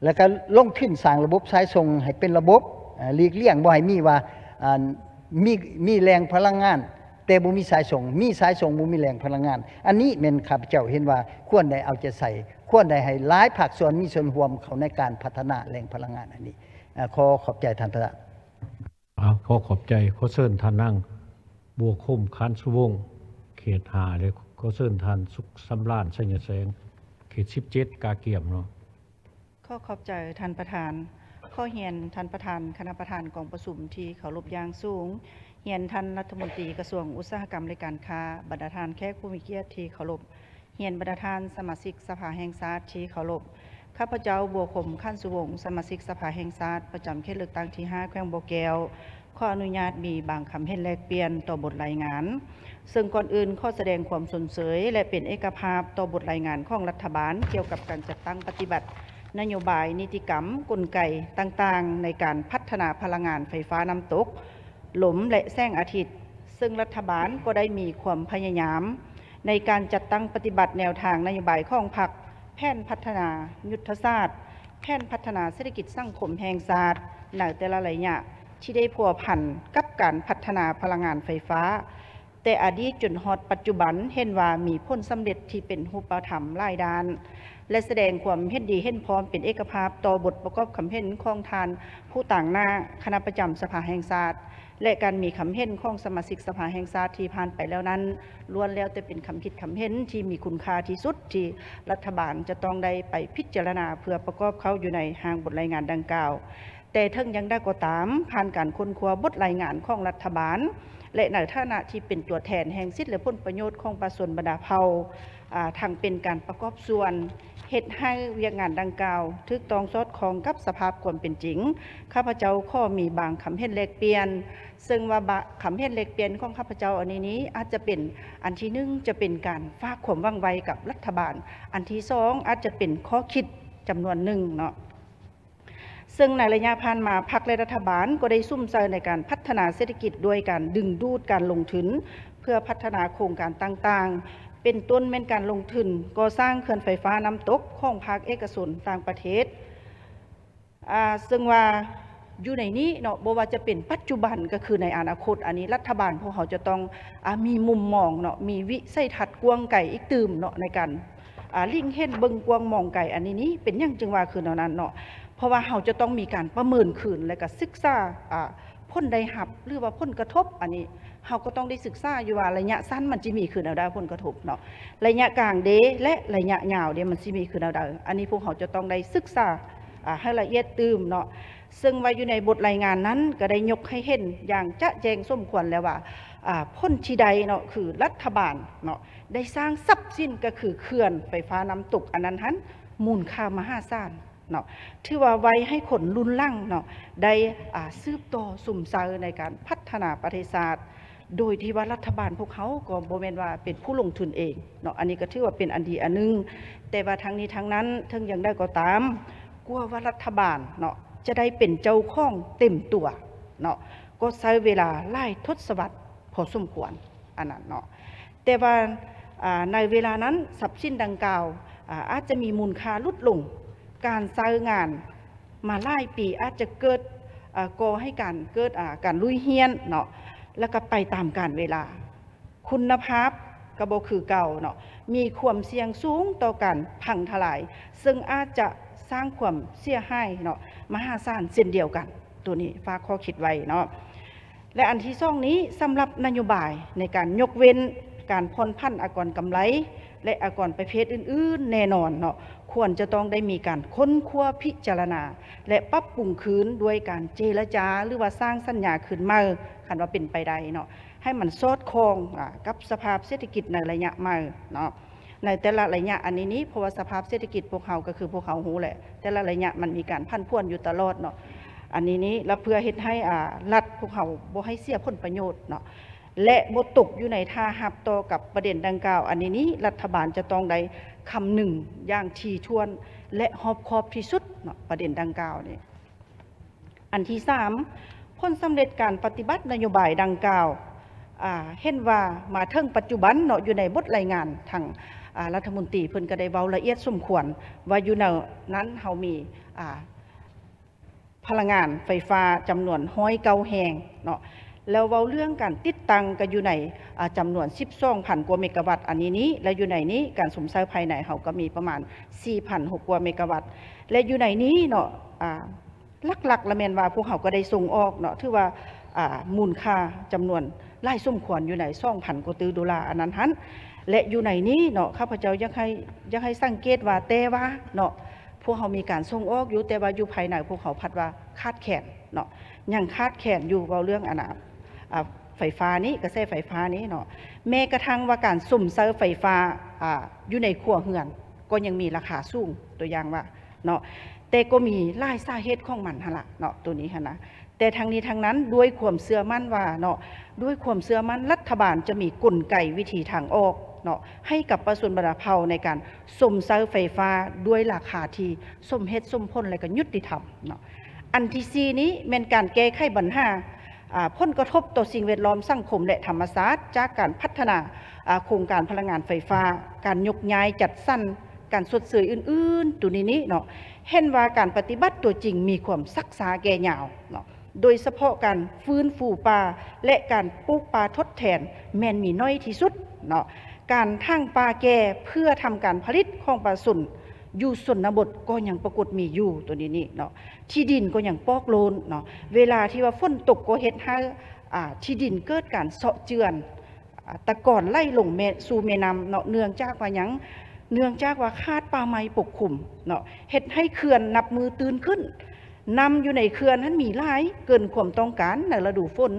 ແລ້ວກໍລົງທຶນສ້າງລະບົບສາຍສົ່ງໃຫ້ເປັນລະບົບ ເອີ ຫຼີກລ່ຽງບໍ່ໃຫ້ມີວ່າ ອັນ ມີ ມີແຫຼ່ງພະລັງງານ ແຕ່ບໍ່ມີສາຍສົ່ງ ມີສາຍສົ່ງບໍ່ມີແຫຼ່ງພະລັງງານ. ອັນນີ້ແມ່ນຂ້າພະເຈົ້າເຫັນວ່າຄວນໄດ້ເອົາໃຈໃສ່ ຄວນໄດ້ໃຫ້ຫຼາຍພາກສ່ວນມີສ່ວນຮ່ວມເຂົ້າໃນການພັດທະນາແຫຼ່ງພະລັງງານອັນນີ້. ເອີ ຂໍຂອບໃຈທ່ານປະທານ. ອ່າ ຂໍຂອບໃຈ. ຂໍເຊີນທ່ານນາງ ບົວຄົມ ຂັນສຸວົງ ເຂດຫ້າ ແລະ ຂໍເຊີນທ່ານ ສຸກສຳລານ ໄຊຍະແສງ ເຂດສິບເຈັດ ກາກຽມເນາະ. ຂໍຂອບໃຈທ່ານປະທານ. ຂໍຮຽນທ່ານປະທານຄະນະປະທານກອງປະຊຸມທີ່ເຄົາລົບຢ່າງສູງ, ຮຽນທ່ານລັດຖະມົນຕີກະຊວງອຸດສາຫະກຳ ແລະ ການຄ້າ, ບັນດາທ່ານແຂກຜູ້ມີກຽດທີ່ເຄົາລົບ, ຮຽນບັນດາທ່ານສະມາຊິກສະພາແຫ່ງຊາດທີ່ເຄົາລົບ. ຂ້າພະເຈົ້າ ບົວຄົມ ຂັນສຸວົງ ສະມາຊິກສະພາແຫ່ງຊາດ ປະຈຳເຂດເລືອກຕັ້ງທີຫ້າ ແຂວງບໍ່ແກ້ວ ຂໍອະນຸຍາດມີບາງຄຳເຫັນແລກປ່ຽນຕໍ່ບົດລາຍງານ. ເຊິ່ງກ່ອນອື່ນຂໍສະແດງຄວາມຊົມເຊີຍ ແລະ ເປັນເອກະພາບຕໍ່ບົດລາຍງານຂອງລັດຖະບານກ່ຽວກັບການຈັດຕັ້ງປະຕິບັດນະໂຍບາຍ, ນິຕິກຳ, ກົນໄກຕ່າງໆ ໃນການພັດທະນາພະລັງງານໄຟຟ້ານ້ຳຕົກ, ລົມ ແລະ ແສງອາທິດ, ເຊິ່ງລັດຖະບານກໍໄດ້ມີຄວາມພະຍາຍາມໃນການຈັດຕັ້ງປະຕິບັດແນວທາງນະໂຍບາຍຂອງພັກ, ແຜນພັດທະນາຍຸດທະສາດ, ແຜນພັດທະນາເສດຖະກິດສັງຄົມແຫ່ງຊາດໃນແຕ່ລະໄລຍະ ທີ່ໄດ້ພົວພັນກັບການພັດທະນາພະລັງງານໄຟຟ້າ ແຕ່ອະດີດຈົນຮອດປັດຈຸບັນ ເຫັນວ່າມີຜົນສຳເລັດທີ່ເປັນຮູບປະທຳຫຼາຍດ້ານ ແລະ ສະແດງຄວາມເຫັນດີເຫັນພ້ອມເປັນເອກະພາບຕໍ່ບົດປະກອບຄຳເຫັນຂອງທ່ານຜູ້ຕາງໜ້າຄະນະປະຈຳສະພາແຫ່ງຊາດ ແລະ ການມີຄຳເຫັນຂອງສະມາຊິກສະພາແຫ່ງຊາດທີ່ຜ່ານໄປແລ້ວນັ້ນ ລ້ວນແລ້ວແຕ່ເປັນຄຳຄິດຄຳເຫັນທີ່ມີຄຸນຄ່າທີ່ສຸດ ທີ່ລັດຖະບານຈະຕ້ອງໄດ້ໄປພິຈາລະນາເພື່ອປະກອບເຂົ້າຢູ່ໃນຮ່າງບົດລາຍງານດັ່ງກ່າວ. ແຕ່ເຖິງຢ່າງໃດກໍຕາມ, ຜ່ານການຄົ້ນຄວ້າບົດລາຍງານຂອງລັດຖະບານ ແລະ ໃນຖານະທີ່ເປັນຕົວແທນແຫ່ງສິດ ແລະ ຜົນປະໂຫຍດຂອງປະຊາຊົນບັນດາເຜົ່າ, ອາ, ທັງເປັນການປະກອບສ່ວນເຮັດໃຫ້ວຽກງານດັ່ງກ່າວຖືກຕ້ອງສອດຄ່ອງກັບສະພາບຄວາມເປັນຈິງ, ຂ້າພະເຈົ້າຂໍມີບາງຄຳເຫັນແລກປ່ຽນ, ເຊິ່ງວ່າບະ, ຄຳເຫັນແລກປ່ຽນຂອງຂ້າພະເຈົ້າອັນນີ້ນີ້ ອາດຈະເປັນ, ອັນທີໜຶ່ງ ຈະເປັນການຝາກຄວາມຫວັງໄວ້ກັບລັດຖະບານ, ອັນທີສອງ ອາດຈະເປັນຂໍ້ຄິດຈຳນວນໜຶ່ງເນາະ. ເຊິ່ງໃນໄລຍະຜ່ານມາ ພັກ ແລະ ລັດຖະບານກໍໄດ້ສຸມໃສ່ໃນການພັດທະນາເສດຖະກິດ ດ້ວຍການດຶງດູດການລົງທຶນ ເພື່ອພັດທະນາໂຄງການຕ່າງໆ ເປັນຕົ້ນແມ່ນການລົງທຶນກໍ່ສ້າງເຂື່ອນໄຟຟ້ານ້ຳຕົກຂອງພາກເອກະຊົນຕ່າງປະເທດ. ອາ, ເຊິ່ງວ່າຢູ່ໃນນີ້ເນາະ, ບໍ່ວ່າຈະເປັນປັດຈຸບັນ ກໍຄືໃນອະນາຄົດ, ອັນນີ້ລັດຖະບານພວກເຮົາຈະຕ້ອງ, ອາ, ມີມຸມມອງເນາະ, ມີວິໄສທັດກວ້າງໄກອີກຕື່ມເນາະ ໃນການ ອາ ຫຼີກເຫັນເບິ່ງກວ້າງມອງໄກ. ອັນນີ້ນີ້ເປັນຫຍັງຈຶ່ງວ່າຄືແນວນັ້ນເນາະ? ເພາະວ່າເຮົາຈະຕ້ອງມີການປະເມີນຄືນ ແລະ ກະສຶກສາ, ອາ, ຜົນໄດ້ຮັບ ຫຼືວ່າຜົນກະທົບ. ອັນນີ້ເຮົາກໍຕ້ອງໄດ້ສຶກສາຢູ່ວ່າໄລຍະສັ້ນມັນຊິມີຄືແນວໃດຜົນກະທົບເນາະ, ໄລຍະກາງເດ ແລະ ໄລຍະຍາວເດ ມັນຊິມີຄືແນວໃດ. ອັນນີ້ພວກເຮົາຈະຕ້ອງໄດ້ສຶກສາ, ອາ, ໃຫ້ລະອຽດຕື່ມເນາະ. ເຊິ່ງວ່າຢູ່ໃນບົດລາຍງານນັ້ນກໍໄດ້ຍົກໃຫ້ເຫັນຢ່າງຈະແຈ້ງສົມຄວນແລ້ວວ່າ, ອາ, ຜົນທີ່ໄດ້ເນາະ ຄືລັດຖະບານເນາະ ໄດ້ສ້າງຊັບສິນ ກໍຄືເຂື່ອນໄຟຟ້ານ້ຳຕົກອັນນັ້ນຫັ້ນ ມູນຄ່າມະຫາສານເນາະ, ຖືວ່າໄວ້ໃຫ້ຄົນລຸ້ນຫຼັງເນາະ ໄດ້, ອາ, ສືບຕໍ່ຊົມໃຊ້ໃນການພັດທະນາປະເທດຊາດ. ໂດຍທີ່ວ່າລັດຖະບານພວກເຮົາກໍບໍ່ແມ່ນວ່າເປັນຜູ້ລົງທຶນເອງເນາະ, ອັນນີ້ກໍຖືວ່າເປັນອັນດີອັນໜຶ່ງ. ແຕ່ວ່າທັງນີ້ທັງນັ້ນ, ເຖິງຢ່າງໃດກໍຕາມ, ກວ່າວ່າລັດຖະບານເນາະ ຈະໄດ້ເປັນເຈົ້າຂອງເຕັມຕົວເນາະ, ກໍໃຊ້ເວລາຫຼາຍທົດສະວັດພໍສົມຄວນ ອັນນັ້ນເນາະ. ແຕ່ວ່າ ອາ ໃນເວລານັ້ນ ຊັບສິນດັ່ງກ່າວ ອາ ອາດຈະມີມູນຄ່າຫຼຸດລົງ, ການໃຊ້ງານມາຫຼາຍປີອາດຈະເກີດ ເອີ່ ກໍ່ໃຫ້ການເກີດ ອາ ການລຸຍຫ້ຽນເນາະ ແລ້ວກໍໄປຕາມການເວລາ, ຄຸນນະພາບກໍບໍ່ຄືເກົ່າເນາະ, ມີຄວາມສ່ຽງສູງຕໍ່ການພັງທະລາຍ, ເຊິ່ງອາດຈະສ້າງຄວາມເສຍຫາຍເນາະ ມະຫາສານເຊັ່ນດຽວກັນ. ໂຕນີ້ຝາກຂໍ້ຄິດໄວ້ເນາະ. ແລະ ອັນທີສອງນີ້ ສຳລັບນະໂຍບາຍໃນການຍົກເວັ້ນການຜ່ອນຜັນອາກອນກຳໄລ ແລະ ອາກອນປະເພດອື່ນໆ ແນ່ນອນເນາະ ຄວນຈະຕ້ອງໄດ້ມີການຄົ້ນຄວ້າພິຈາລະນາ ແລະ ປັບປຸງຄືນດ້ວຍການເຈລະຈາ ຫຼືວ່າສ້າງສັນຍາຄືນໃໝ່ ຄັນວ່າເປັນໄປໄດ້ເນາະ ໃຫ້ມັນສອດຄ່ອງ ອາ ກັບສະພາບເສດຖະກິດໃນໄລຍະໃໝ່ເນາະ. ໃນແຕ່ລະໄລຍະອັນນີ້ນີ້ ເພາະວ່າສະພາບເສດຖະກິດພວກເຮົາກໍຄືພວກເຮົາຮູ້ແຫຼະ ແຕ່ລະໄລຍະມັນມີການຜັນຜວນຢູ່ຕະຫຼອດເນາະ. ອັນນີ້ນີ້ ແລະ ເພື່ອເຮັດໃຫ້ ອາ ລັດພວກເຮົາບໍ່ໃຫ້ເສຍຜົນປະໂຫຍດເນາະ ແລະ ບໍ່ຕົກຢູ່ໃນທ່າຮັບຕໍ່ກັບປະເດັນດັ່ງກ່າວ, ອັນນີ້ນີ້ ລັດຖະບານຈະຕ້ອງໄດ້ຄຳນຶງຢ່າງຖີ່ຖ້ວນ ແລະ ຮອບຄອບທີ່ສຸດເນາະ ປະເດັນດັ່ງກ່າວນີ້. ອັນທີສາມ ຜົນສຳເລັດການປະຕິບັດນະໂຍບາຍດັ່ງກ່າວ ອາ ເຫັນວ່າມາເຖິງປັດຈຸບັນເນາະ ຢູ່ໃນບົດລາຍງານທາງ ອາ ລັດຖະມົນຕີເພິ່ນກໍໄດ້ເວົ້າລະອຽດສົມຄວນວ່າ ຢູ່ໃນນັ້ນເຮົາມີ ອາ ພະລັງງານໄຟຟ້າຈຳນວນຮ້ອຍເກົ້າແຫ່ງເນາະ, ແລ້ວເວົ້າເລື່ອງການຕິດຕັ້ງກໍຢູ່ໃນ ອາ ຈຳນວນສິບສອງພັນກວ່າເມກາວັດ ອັນນີ້ນີ້ ແລະ ຢູ່ໃນນີ້ການຊົມໃຊ້ພາຍໃນເຮົາກໍມີປະມານສີ່ພັນກວ່າເມກາວັດ ແລະ ຢູ່ໃນນີ້ເນາະ ອາ ຫຼັກໆລະແມ່ນວ່າພວກເຮົາກໍໄດ້ສົ່ງອອກເນາະ ຖືວ່າ ອາ ມູນຄ່າຈຳນວນຫຼາຍສົມຄວນ ຢູ່ໃນສອງພັນກວ່າຕື້ໂດລາອັນນັ້ນຫັ້ນ. ແລະ ຢູ່ໃນນີ້ເນາະ ຂ້າພະເຈົ້າຢາກໃຫ້ ຢາກໃຫ້ສັງເກດວ່າ ແຕ່ວ່າເນາະ ພວກເຮົາມີການສົ່ງອອກຢູ່ ແຕ່ວ່າຢູ່ພາຍໃນພວກເຮົາພັດວ່າຂາດແຄນເນາະ ຍັງຂາດແຄນຢູ່ ເວົ້າເລື່ອງອັນ ອາ ອາ ໄຟຟ້ານີ້ ກະແສໄຟຟ້ານີ້ເນາະ. ແມ້ກະທັ່ງວ່າການຊົມໃຊ້ໄຟຟ້າ ອາ ຢູ່ໃນຄົວເຮືອນກໍຍັງມີລາຄາສູງ ຕົວຢ່າງວ່າ ເນາະ ແຕ່ກໍມີຫຼາຍສາເຫດຂອງມັນຫັ້ນລະເນາະ ໂຕນີ້ຫັ້ນນະ. ແຕ່ທັງນີ້ທັງນັ້ນ ດ້ວຍຄວາມເຊື່ອໝັ້ນວ່າເນາະ ດ້ວຍຄວາມເຊື່ອໝັ້ນ ລັດຖະບານຈະມີກົນໄກວິທີທາງອອກເນາະ ໃຫ້ກັບປະຊາຊົນບັນດາເຜົ່າ ໃນການຊົມໃຊ້ໄຟຟ້າດ້ວຍລາຄາທີ່ສົມເຫດສົມຜົນ ແລະ ກໍຍຸຕິທຳເນາະ. ອັນທີສີ່ນີ້ແມ່ນການແກ້ໄຂບັນຫາ ອາ ຜົນກະທົບຕໍ່ສິ່ງແວດລ້ອມ, ສັງຄົມ ແລະ ທຳມະຊາດ ຈາກການພັດທະນາ ອາ ໂຄງການພະລັງງານໄຟຟ້າ, ການຍົກຍ້າຍຈັດສັນ, ການຊົດເຊີຍອື່ນໆ ໂຕນີ້ນີ້ເນາະ ເຫັນວ່າການປະຕິບັດຕົວຈິງມີຄວາມຊັກຊ້າແກ່ຍາວເນາະ, ໂດຍສະເພາະການຟື້ນຟູປ່າ ແລະ ການປູກປ່າທົດແທນແມ່ນມີໜ້ອຍທີ່ສຸດເນາະ. ການຖາງປ່າແກ່ເພື່ອທຳການຜະລິດຂອງປະຊາຊົນຢູ່ຊົນນະບົດກໍຍັງປາກົດມີຢູ່ ໂຕນີ້ນີ້ເນາະ. ທີ່ດິນກໍຍັງປອກໂລນເນາະ, ເວລາທີ່ວ່າຝົນຕົກກໍເຮັດໃຫ້ ອາ ທີ່ດິນເກີດການເຊາະເຈື່ອນ ອາ ຕະກອນໄຫຼລົງແມ່ ສູ່ແມ່ນ້ຳເນາະ. ເນື່ອງຈາກວ່າຫຍັງ? ເນື່ອງຈາກວ່າຂາດປ່າໄມ້ປົກຄຸມເນາະ, ເຮັດໃຫ້ເຂື່ອນນັບມື້ຕື້ນຂຶ້ນ. ນ້ຳຢູ່ໃນເຂື່ອນຫັ້ນມີຫຼາຍເກີນຄວາມຕ້ອງການໃນລະດູຝົນ,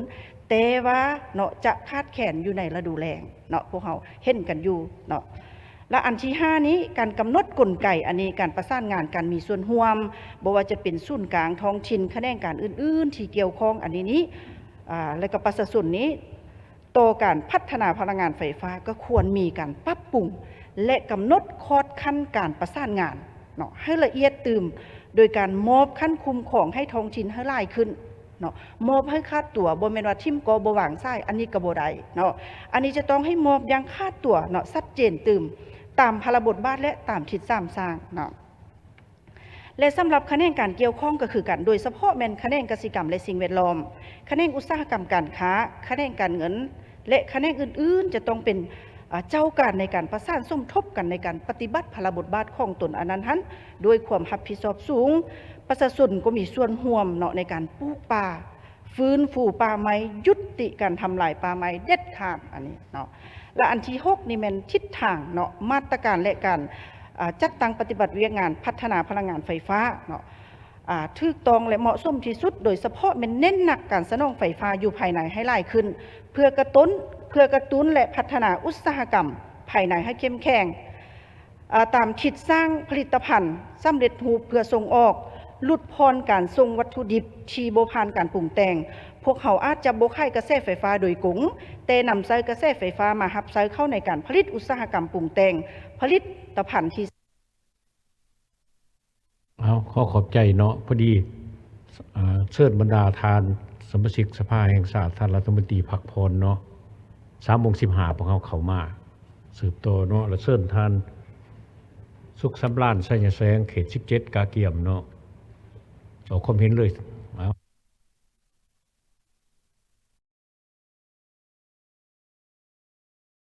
ແຕ່ວ່າເນາະ ຈະຂາດແຄນຢູ່ໃນລະດູແລ້ງເນາະ, ພວກເຮົາເຫັນກັນຢູ່ເນາະ. ແລະ ອັນທີຫ້ານີ້ ການກຳນົດກົນໄກ, ອັນນີ້ການປະສານງານ, ການມີສ່ວນຮ່ວມ, ບໍ່ວ່າຈະເປັນສູນກາງທ້ອງຖິ່ນ, ຂະແໜງການອື່ນໆທີ່ກ່ຽວຂ້ອງ, ອັນນີ້ນີ້ ອາ ແລະ ກໍປະຊາຊົນນີ້ ຕໍ່ການພັດທະນາພະລັງງານໄຟຟ້າ ກໍຄວນມີການປັບປຸງ ແລະ ກຳນົດຂອດຂັ້ນການປະສານງານເນາະ ໃຫ້ລະອຽດຕື່ມ, ໂດຍການມອບຂັ້ນຄຸ້ມຄອງໃຫ້ທ້ອງຖິ່ນໃຫ້ຫຼາຍຂຶ້ນເນາະ, ມອບໃຫ້ຂາດຕົວ, ບໍ່ແມ່ນວ່າຖິ້ມກໍບໍ່ວາງສາຍ, ອັນນີ້ກໍບໍ່ໄດ້ເນາະ. ອັນນີ້ຈະຕ້ອງໃຫ້ມອບຢ່າງຂາດຕົວເນາະ, ຊັດເຈນຕື່ມ, ຕາມພາລະບົດບາດ ແລະ ຕາມທິດສາມສ້າງເນາະ. ແລະ ສຳລັບຂະແໜງການກ່ຽວຂ້ອງກໍຄືກັນ, ໂດຍສະເພາະແມ່ນຂະແໜງກະສິກຳ ແລະ ສິ່ງແວດລ້ອມ, ຂະແໜງອຸດສາຫະກຳການຄ້າ, ຂະແໜງການເງິນ ແລະ ຂະແໜງອື່ນໆ ຈະຕ້ອງເປັນ ອາ ເຈົ້າການໃນການປະສານສົມທົບກັນໃນການປະຕິບັດພາລະບົດບາດຂອງຕົນອັນນັ້ນຫັ້ນ ດ້ວຍຄວາມຮັບຜິດຊອບສູງ. ປະຊາຊົນກໍມີສ່ວນຮ່ວມເນາະ ໃນການປູກປ່າ, ຟື້ນຟູປ່າໄມ້, ຍຸຕິການທຳລາຍປ່າໄມ້ເດັດຂາດ ອັນນີ້ເນາະ. ແລະ ອັນທີຫົກນີ້ແມ່ນທິດທາງເນາະ, ມາດຕະການ ແລະ ການ ອາ ຈັດຕັ້ງປະຕິບັດວຽກງານພັດທະນາພະລັງງານໄຟຟ້າເນາະ ອາ ຖືກຕ້ອງ ແລະ ເໝາະສົມທີ່ສຸດ, ໂດຍສະເພາະແມ່ນເນັ້ນໜັກການສະໜອງໄຟຟ້າຢູ່ພາຍໃນໃຫ້ຫຼາຍຂຶ້ນ ເພື່ອກະຕຸ້ນ ເພື່ອກະຕຸ້ນ ແລະ ພັດທະນາອຸດສາຫະກຳພາຍໃນໃຫ້ເຂັ້ມແຂງ. ອາ ຕາມທິດສ້າງຜະລິດຕະພັນສຳເລັດຮູບເພື່ອສົ່ງອອກ, ຫຼຸດຜ່ອນການສົ່ງວັດຖຸດິບທີ່ບໍ່ຜ່ານການປຸງແຕ່ງ. ພວກເຮົາອາດຈະບໍ່ຂາຍກະແສໄຟຟ້າໂດຍກົງ, ແຕ່ນຳໃຊ້ກະແສໄຟຟ້າມາຮັບໃຊ້ເຂົ້າໃນການຜະລິດອຸດສາຫະກຳປຸງແຕ່ງຜະລິດຕະພັນທີ່ ເອົາ ຂໍຂອບໃຈເນາະ. ພໍດີ ເອີ ເຊີນບັນດາທ່ານສະມາຊິກສະພາແຫ່ງຊາດ, ທ່ານລັດຖະມົນຕີພັກຜ່ອນເນາະ. ສາມໂມງສິບຫ້າ ພວກເຮົາເຂົ້າມາສືບຕໍ່ເນາະ, ແລະ ເຊີນທ່ານສຸກສຳລານ ໄຊຍະແສງ ເຂດສິບເຈັດ ກະກຽມເນາະ, ອອກຄວາມເຫັນເລີຍ.